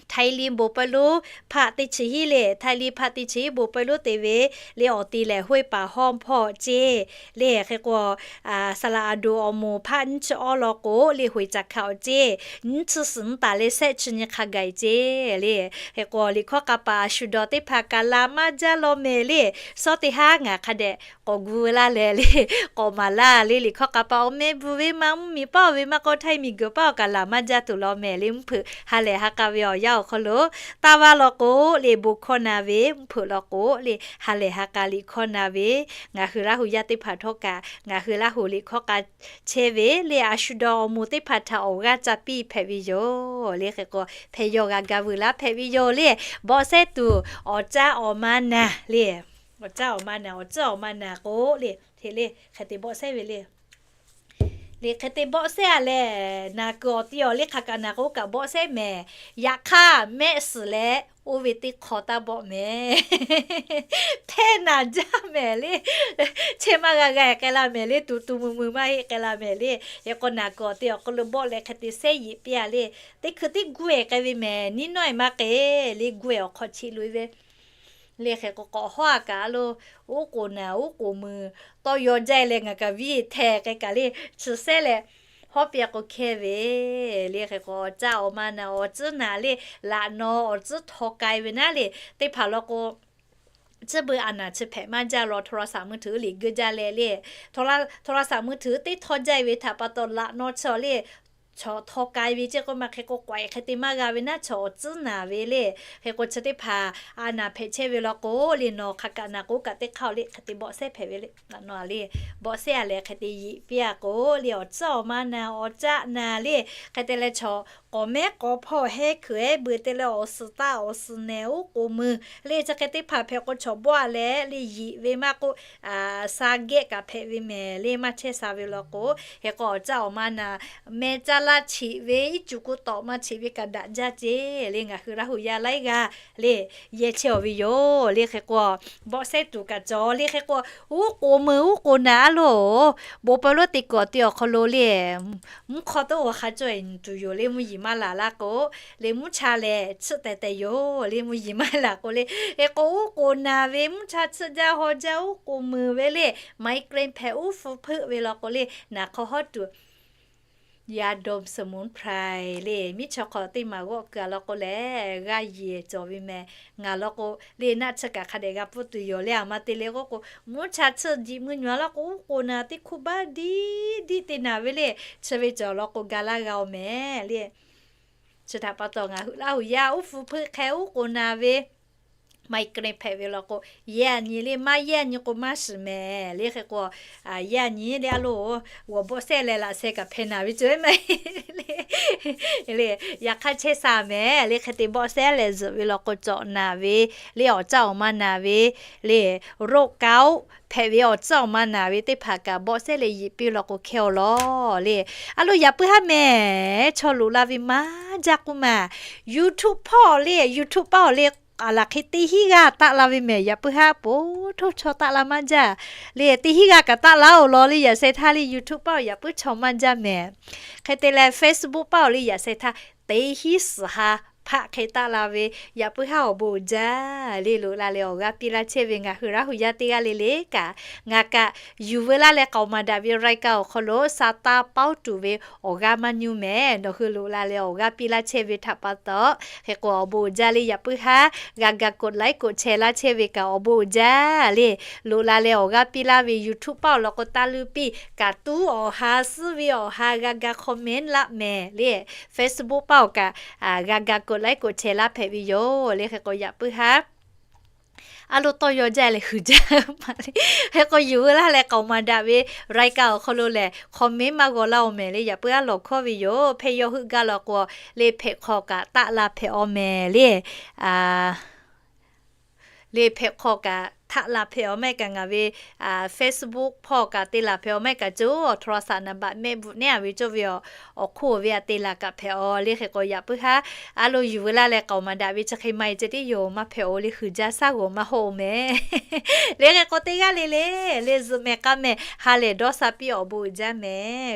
Htaiˇ liˇ bon pawehˇ lonˉ hpaˆ teˇ chi hiˉ le, Htaiˇ liˇ hpaˆ teˇ chi hiˉ bon pawehˇ lonˉ te ve le awˬ ti lehˬ ห้วยป่าห้อม hpawˇ ceˇ le. Hk'e k'o, saˍ laꞈ aˬ doˍ awˬ moˍ hpaˆ nyiˇ chi awˇ law k'o le ห้วยจ๋าขาว awˬ ceˇ, nyiˇ chi suhˍ nyi taˍ leh shehˆ chi nyi hk'a gaˬ-e ceˇ le. Hk'e k'o, liꞈ hkawˇ k'a paˍ a shu dawˬ teˇ hpaˍ kaꞈ laˬ maˇ jaˇ law mehˍ le. Suhˉ teˇ haˉ ngaˬ hk'a dehꞈ k'awꞈ gu laˇ leh le, k'awꞈ maˍ laˇ le. Liꞈ hkawˇ k'a paˍ awˬ meh bvuhꞈ ve maˇ mvuhˇmiˬ paˇ-oˬ ve maˇ k'o Htaiˇ miˬguiˬ paˇ-oˬ kaꞈ laˬ maˇ jaˇ tuˬ law mehˍ le. Mvuhˇ hpeuꞈ ha lehˬ ha k'a ve awˬ yanˇ awˬ hk'aw lo, taˇ vaˇ law k'o le bon hkawˇ na ve, mvuhˇ hpeuꞈ law k'o le ha lehˬ ha k'a liꞈ hkawˇ na ve, ngaˬ hui Laˇ huˍ yaˇ teˇ hpaˍ htawˇ kaꞈ ngaˬ hui Laˇ huˍ liꞈ hkawˇ k'a chehˇ ve le a shu dawˬ awˬ moˍ teˇ hpaˍ htaꞈ awˬ g'aˇ ca piˇ hpehꞈ ve yoˬ le. Hk'e k'o, hpehˇ yawˇ g'a ga vuiˬ laˇ hpehꞈ ve yoˬ le. Bawˆ sehˉ tuˬ awˬ caˉ awˬ ma naˬ le, awˬ caˉ awˬ ma naˬ, awˬ tcuhˉ awˬ ma naˬ k'o le, hk'e te bawˆ sehˉ ve le. Le hk'e te bawˆ sehˉ-a lehˬ, naˬ kuiˬ awˬ te awˬ le hk'aˬ kaꞈ naˬ k'o kaꞈ bawˆ sehˉ mehˍ. Yaꞈ hk'aˇ mehˆ suhˍ leh oˇ ve teˇ hk'aw taˇ bawˆ mehˍ. Hpehˇ naˍ jaˇ mehˍ le. Chehˇ maˇ g'a g'a-e k'ai la mehˍ le. Tuˍ tuˍ muiˬ muiˬ maˇ heˆ k'ai la mehˍ le. Hk'e k'o naˬ kuiˬ awˬ te awˬ hk'aw lo bawˆ leh hk'e te sehˉ yeꞈ piˇ-a le. Teˇ hkui tiˉ guˇ-e k'ai ve mehˍ. Niˉ nawˉ-e maˇ k'e le, guˇ-e awˬ hk'aw cheꞈ loꞈ-e ve le. Hk'e k'o k'awꞈ hawˉ-a kaꞈ lo, uˉ k'oˍ naˍ uˉ k'oˍ muiˬ tawˇ yaw jaˇ leh ngaˬ kaꞈ viˉ hteˇ k'ai kaꞈ le, chi sehˉ leh hawˉ piˇ-a k'o hkehˇ ve le. Hk'e k'o awˬ caˆ awˬ ma naˍ awˬ tcuhˉ naˍ le, laꞈ naw awˬ tcuhˉ htaw k'ai ve naˉ le. Teˇ hpaˍ law k'o, chi beuꞈ a naˍ chi hpehꞈ maˇ jaˇ law, โทรศัพท์มือถือ liꞈ geu jaˇ leh le, โทรศัพท์มือถือ teˇ htaw jaˇ ve htaꞈ pa taw laꞈ naw chi le, chaw htaw k'ai ve ceˇ k'oˆ ma. Hk'e k'o k'awꞈ-e hk'e te maˇ g'a ve naˉ, chaw awˬ tcuhˉ naˍ ve le. Hk'e k'o chi teˇ hpaˍ a naˍ hpehꞈ chehˇ ve law k'o le, nawˬ hk'aˬ kaꞈ naˬ k'o kaꞈ teˇ hk'aˇ-o le, hk'e te bawˆ sehˉ hpehꞈ ve le. Naˬ nawˬ-a le, bawˆ sehˉ-a leh hk'e te yeꞈ piˇ-a k'o le, awˬ tcuhˉ awˬ ma naˍ awˬ caˆ naˍ le, hk'e te leh chaw k'awꞈ mehˉ k'awꞈ hpawˇ heh hkuiˬ-ehˉ beuꞈ te leh awˬ suhˍ taˆ awˬ suhˍ nehˬ uˉ k'oˍ muiˬ le, chi hk'e teˇ hpaˍ hpehꞈ k'o chaw bawˆ-a leh le, yeꞈ ve maˇ k'oˆ, sa gehˆ kaꞈ hpehꞈ ve mehˍ le, maˇ chehˇ sha ve law k'o. Hk'e k'o awˬ caˆ awˬ ma naˍ meh caˇ laˇ cheꞈ ve, iˉ cuˬ k'o tawꞈ ma cheꞈ ve kaꞈ daꞈ jaˇ ceˇ le. Ngaˬ hui Laˇ huˍ yaˇ laiˉ g'aˇ le, yehˇ chehˇ-aw ve yoˬ le. Hk'e k'o bawˆ sehˉ tuˬ kaꞈ cawˬ le. Hk'e k'o uˉ k'oˍ muiˬ uˉ k'oˍ naˍ a loˬ, bon pa loˉ teˇ kuiˬ awˬ te awˬ hk'aw lo le, mvuhˇ hk'aw toˉ g'aw hk'a cawˇ-e tuˬ yoˬ le. Mvuhˇ yeˬ maˇ laˬ laˇ k'o le, mvuhˇ cha lehˬ tsuhˆ teh teh yoˬ le. Mvuhˇ yeˬ maˇ laˬ k'o le, hk'e k'o uˉ k'oˍ naˍ ve, mvuhˇ cha tsuhˆ jaˇ haw jaˇ uˉ k'oˍ muiˬ ve le, migraine hpehꞈ uˉ hpu hpeuˆ ve law k'o le, naˬ hk'aw hawˉ tuˬ ยาดมสมุนไพร le, miˉ chaw hk'aw teˇ maˬ g'awˆ keu-a law k'o lehˬ, g'aˇ yeˬ cawˬ ve mehˍ. Ngaˬ law k'o le, naˆ tsuhˇ kaꞈ hk'a dehꞈ g'a pfuhˇ tuˬ yoˬ le. A ma te le k'oˆ k'o, mvuhˇ cha tsuhˆ jiꞈ mui nyi-a law k'o, uˉ k'oˍ naˍ teˇ hkuˇ baˆ diˆ diˆ te naˍ ve le, chi ve cawˬ law k'o ga laˇ g'a-o mehˍ le. Chi htaꞈ pa taw ngaˬ hui Laˇ huˍ yaˇ uˉ hpu hpeuˆ hk'e uˉ k'oˍ naˍ ve, migraine hpehꞈ ve law k'o, yehˇ nyi le, maˇ yehˇ nyi k'o maˇ shiˍ mehˍ le. Hk'e k'o yehˇ nyi le a loˬ, g'awˬ bawˆ sehˉ leh laꞈ sheh kaꞈ hpehꞈ naˍ ve cawˬ-e mehˍ le. Yaꞈ hk'aˇ chehˇ sha mehˍ le. Hk'e te bawˆ sehˉ leh zuhꞈ ve law k'o cawꞈ naˍ ve le, awˬ caˆ awˬ ma naˍ ve le, โรคเกาต์ hpehꞈ ve awˬ caˆ awˬ ma naˍ ve teˇ hpaˍ kaꞈ bawˆ sehˉ leh yeꞈ piˇ law k'o hkehˇ-aw law le. A loˬ yaꞈ puiˉ haˉ mehˍ, chaw loꞈ la ve maˇ jaˇ k'oˆ ma. YouTube hpawˇ le, YouTube paˆ-aˬ le, a laˬ hk'e teˇ hinˉ g'aˇ taˆ la ve mehˍ. Yaꞈ puiˉ haˉ po htoˇ chaw taˆ la maˇ jaˇ le. Teˇ hinˉ g'aˇ kaꞈ taˆ laˇ-oˬ law le, yaꞈ sheh htaˇ le YouTube paˆ-oˬ yaꞈ puiˉ chaw maˇ jaˇ mehˍ. Hk'e te leh Facebook paˆ-oˬ le, yaꞈ sheh htaˇ teˇ hinˉ suhˍ ha hpaˆ hk'e taˆ la ve, yaꞈ puiˉ haˉ awˬ bon uiˍ jaˇ le. Loꞈ la leh awˬ g'aˇ piˇ laˇ chehˇ ve ngaˬ hui Laˇ huˍ yaˇ teˇ g'aˇ le le kaꞈ, ngaˬ kaꞈ yuˬ veu laˇ leh k'aoˍ maˍ daꞈ ve รายการ awˬ hk'aw lo sa taˇ paoˉ tuˬ ve awˬ g'aˇ maˇ nyuˇ mehˍ. Nawˬ hui loꞈ la leh awˬ g'aˇ piˇ laˇ chehˇ ve htaꞈ pa taw, hk'e k'o awˬ bon uiˍ jaˇ le. Yaꞈ puiˉ haˉ g'a ga กดไลค์ กดแชร์ laˇ chehˇ ve kaꞈ awˬ bon uiˍ jaˇ le. Loꞈ la leh awˬ g'aˇ piˇ laˇ ve YouTube paˆ-oˬ law k'o taˇ luˇ piˇ, kaꞈ tuˉ awˬ ha suhˉ ve awˬ ha g'a ga comment laˇ mehˍ le. Facebook paˆ-oˬ kaꞈ g'a ga กดไลค์ กดแชร์ laˇ hpehꞈ ve yoˬ le. Hk'e k'o yaꞈ puiˉ haˉ a loˬ tawˇ yaw jaˇ leh huiˍ jaˇ ma le. Hk'e k'o yuˬ veu laˇ leh k'aoˍ maˍ daꞈ ve รายการ awˬ hk'aw lo lehˬ comment maˇ g'aw laˇ-oˬ mehˍ le. Yaꞈ puiˉ haˉ lawˬ hkawˇ ve yoˬ. Hpehꞈ yaw heuˆ gaˇ law k'o le, hpehꞈ hk'aw kaꞈ taˆ la hpehꞈ-aw mehˍ le. Le hpehꞈ hk'aw kaꞈ taˆ la hpehꞈ-aw mehˍ kaꞈ ngaˬ ve Facebook hpawˇ kaꞈ te laˬ hpehꞈ-aw mehˍ kaꞈ cawˬ, โทรศัพท์ naˍ baꞈ mehˆ bvuhꞈ nehˉ-a ve cawˇ ve awˬ hk'oˆ ve a te laˬ kaꞈ hpehꞈ-aw le. Hk'e k'o yaꞈ puiˉ haˉ a loˬ yuˬ veu laˇ leh k'aoˍ maˍ daꞈ ve chi hk'e maˇ-e ceh tiˉ yoˬ, maˇ hpehꞈ-o le, huiˍ jaˇ shaˉ g'awˬ maˇ hawˆ-oˬ mehˍ le. Hk'e k'o teˇ g'aˇ le le le zuhꞈ mehˍ k'a mehˍ ha lehˬ dawˇ sha piˇ awˬ bon uiˍ jaˇ mehˍ.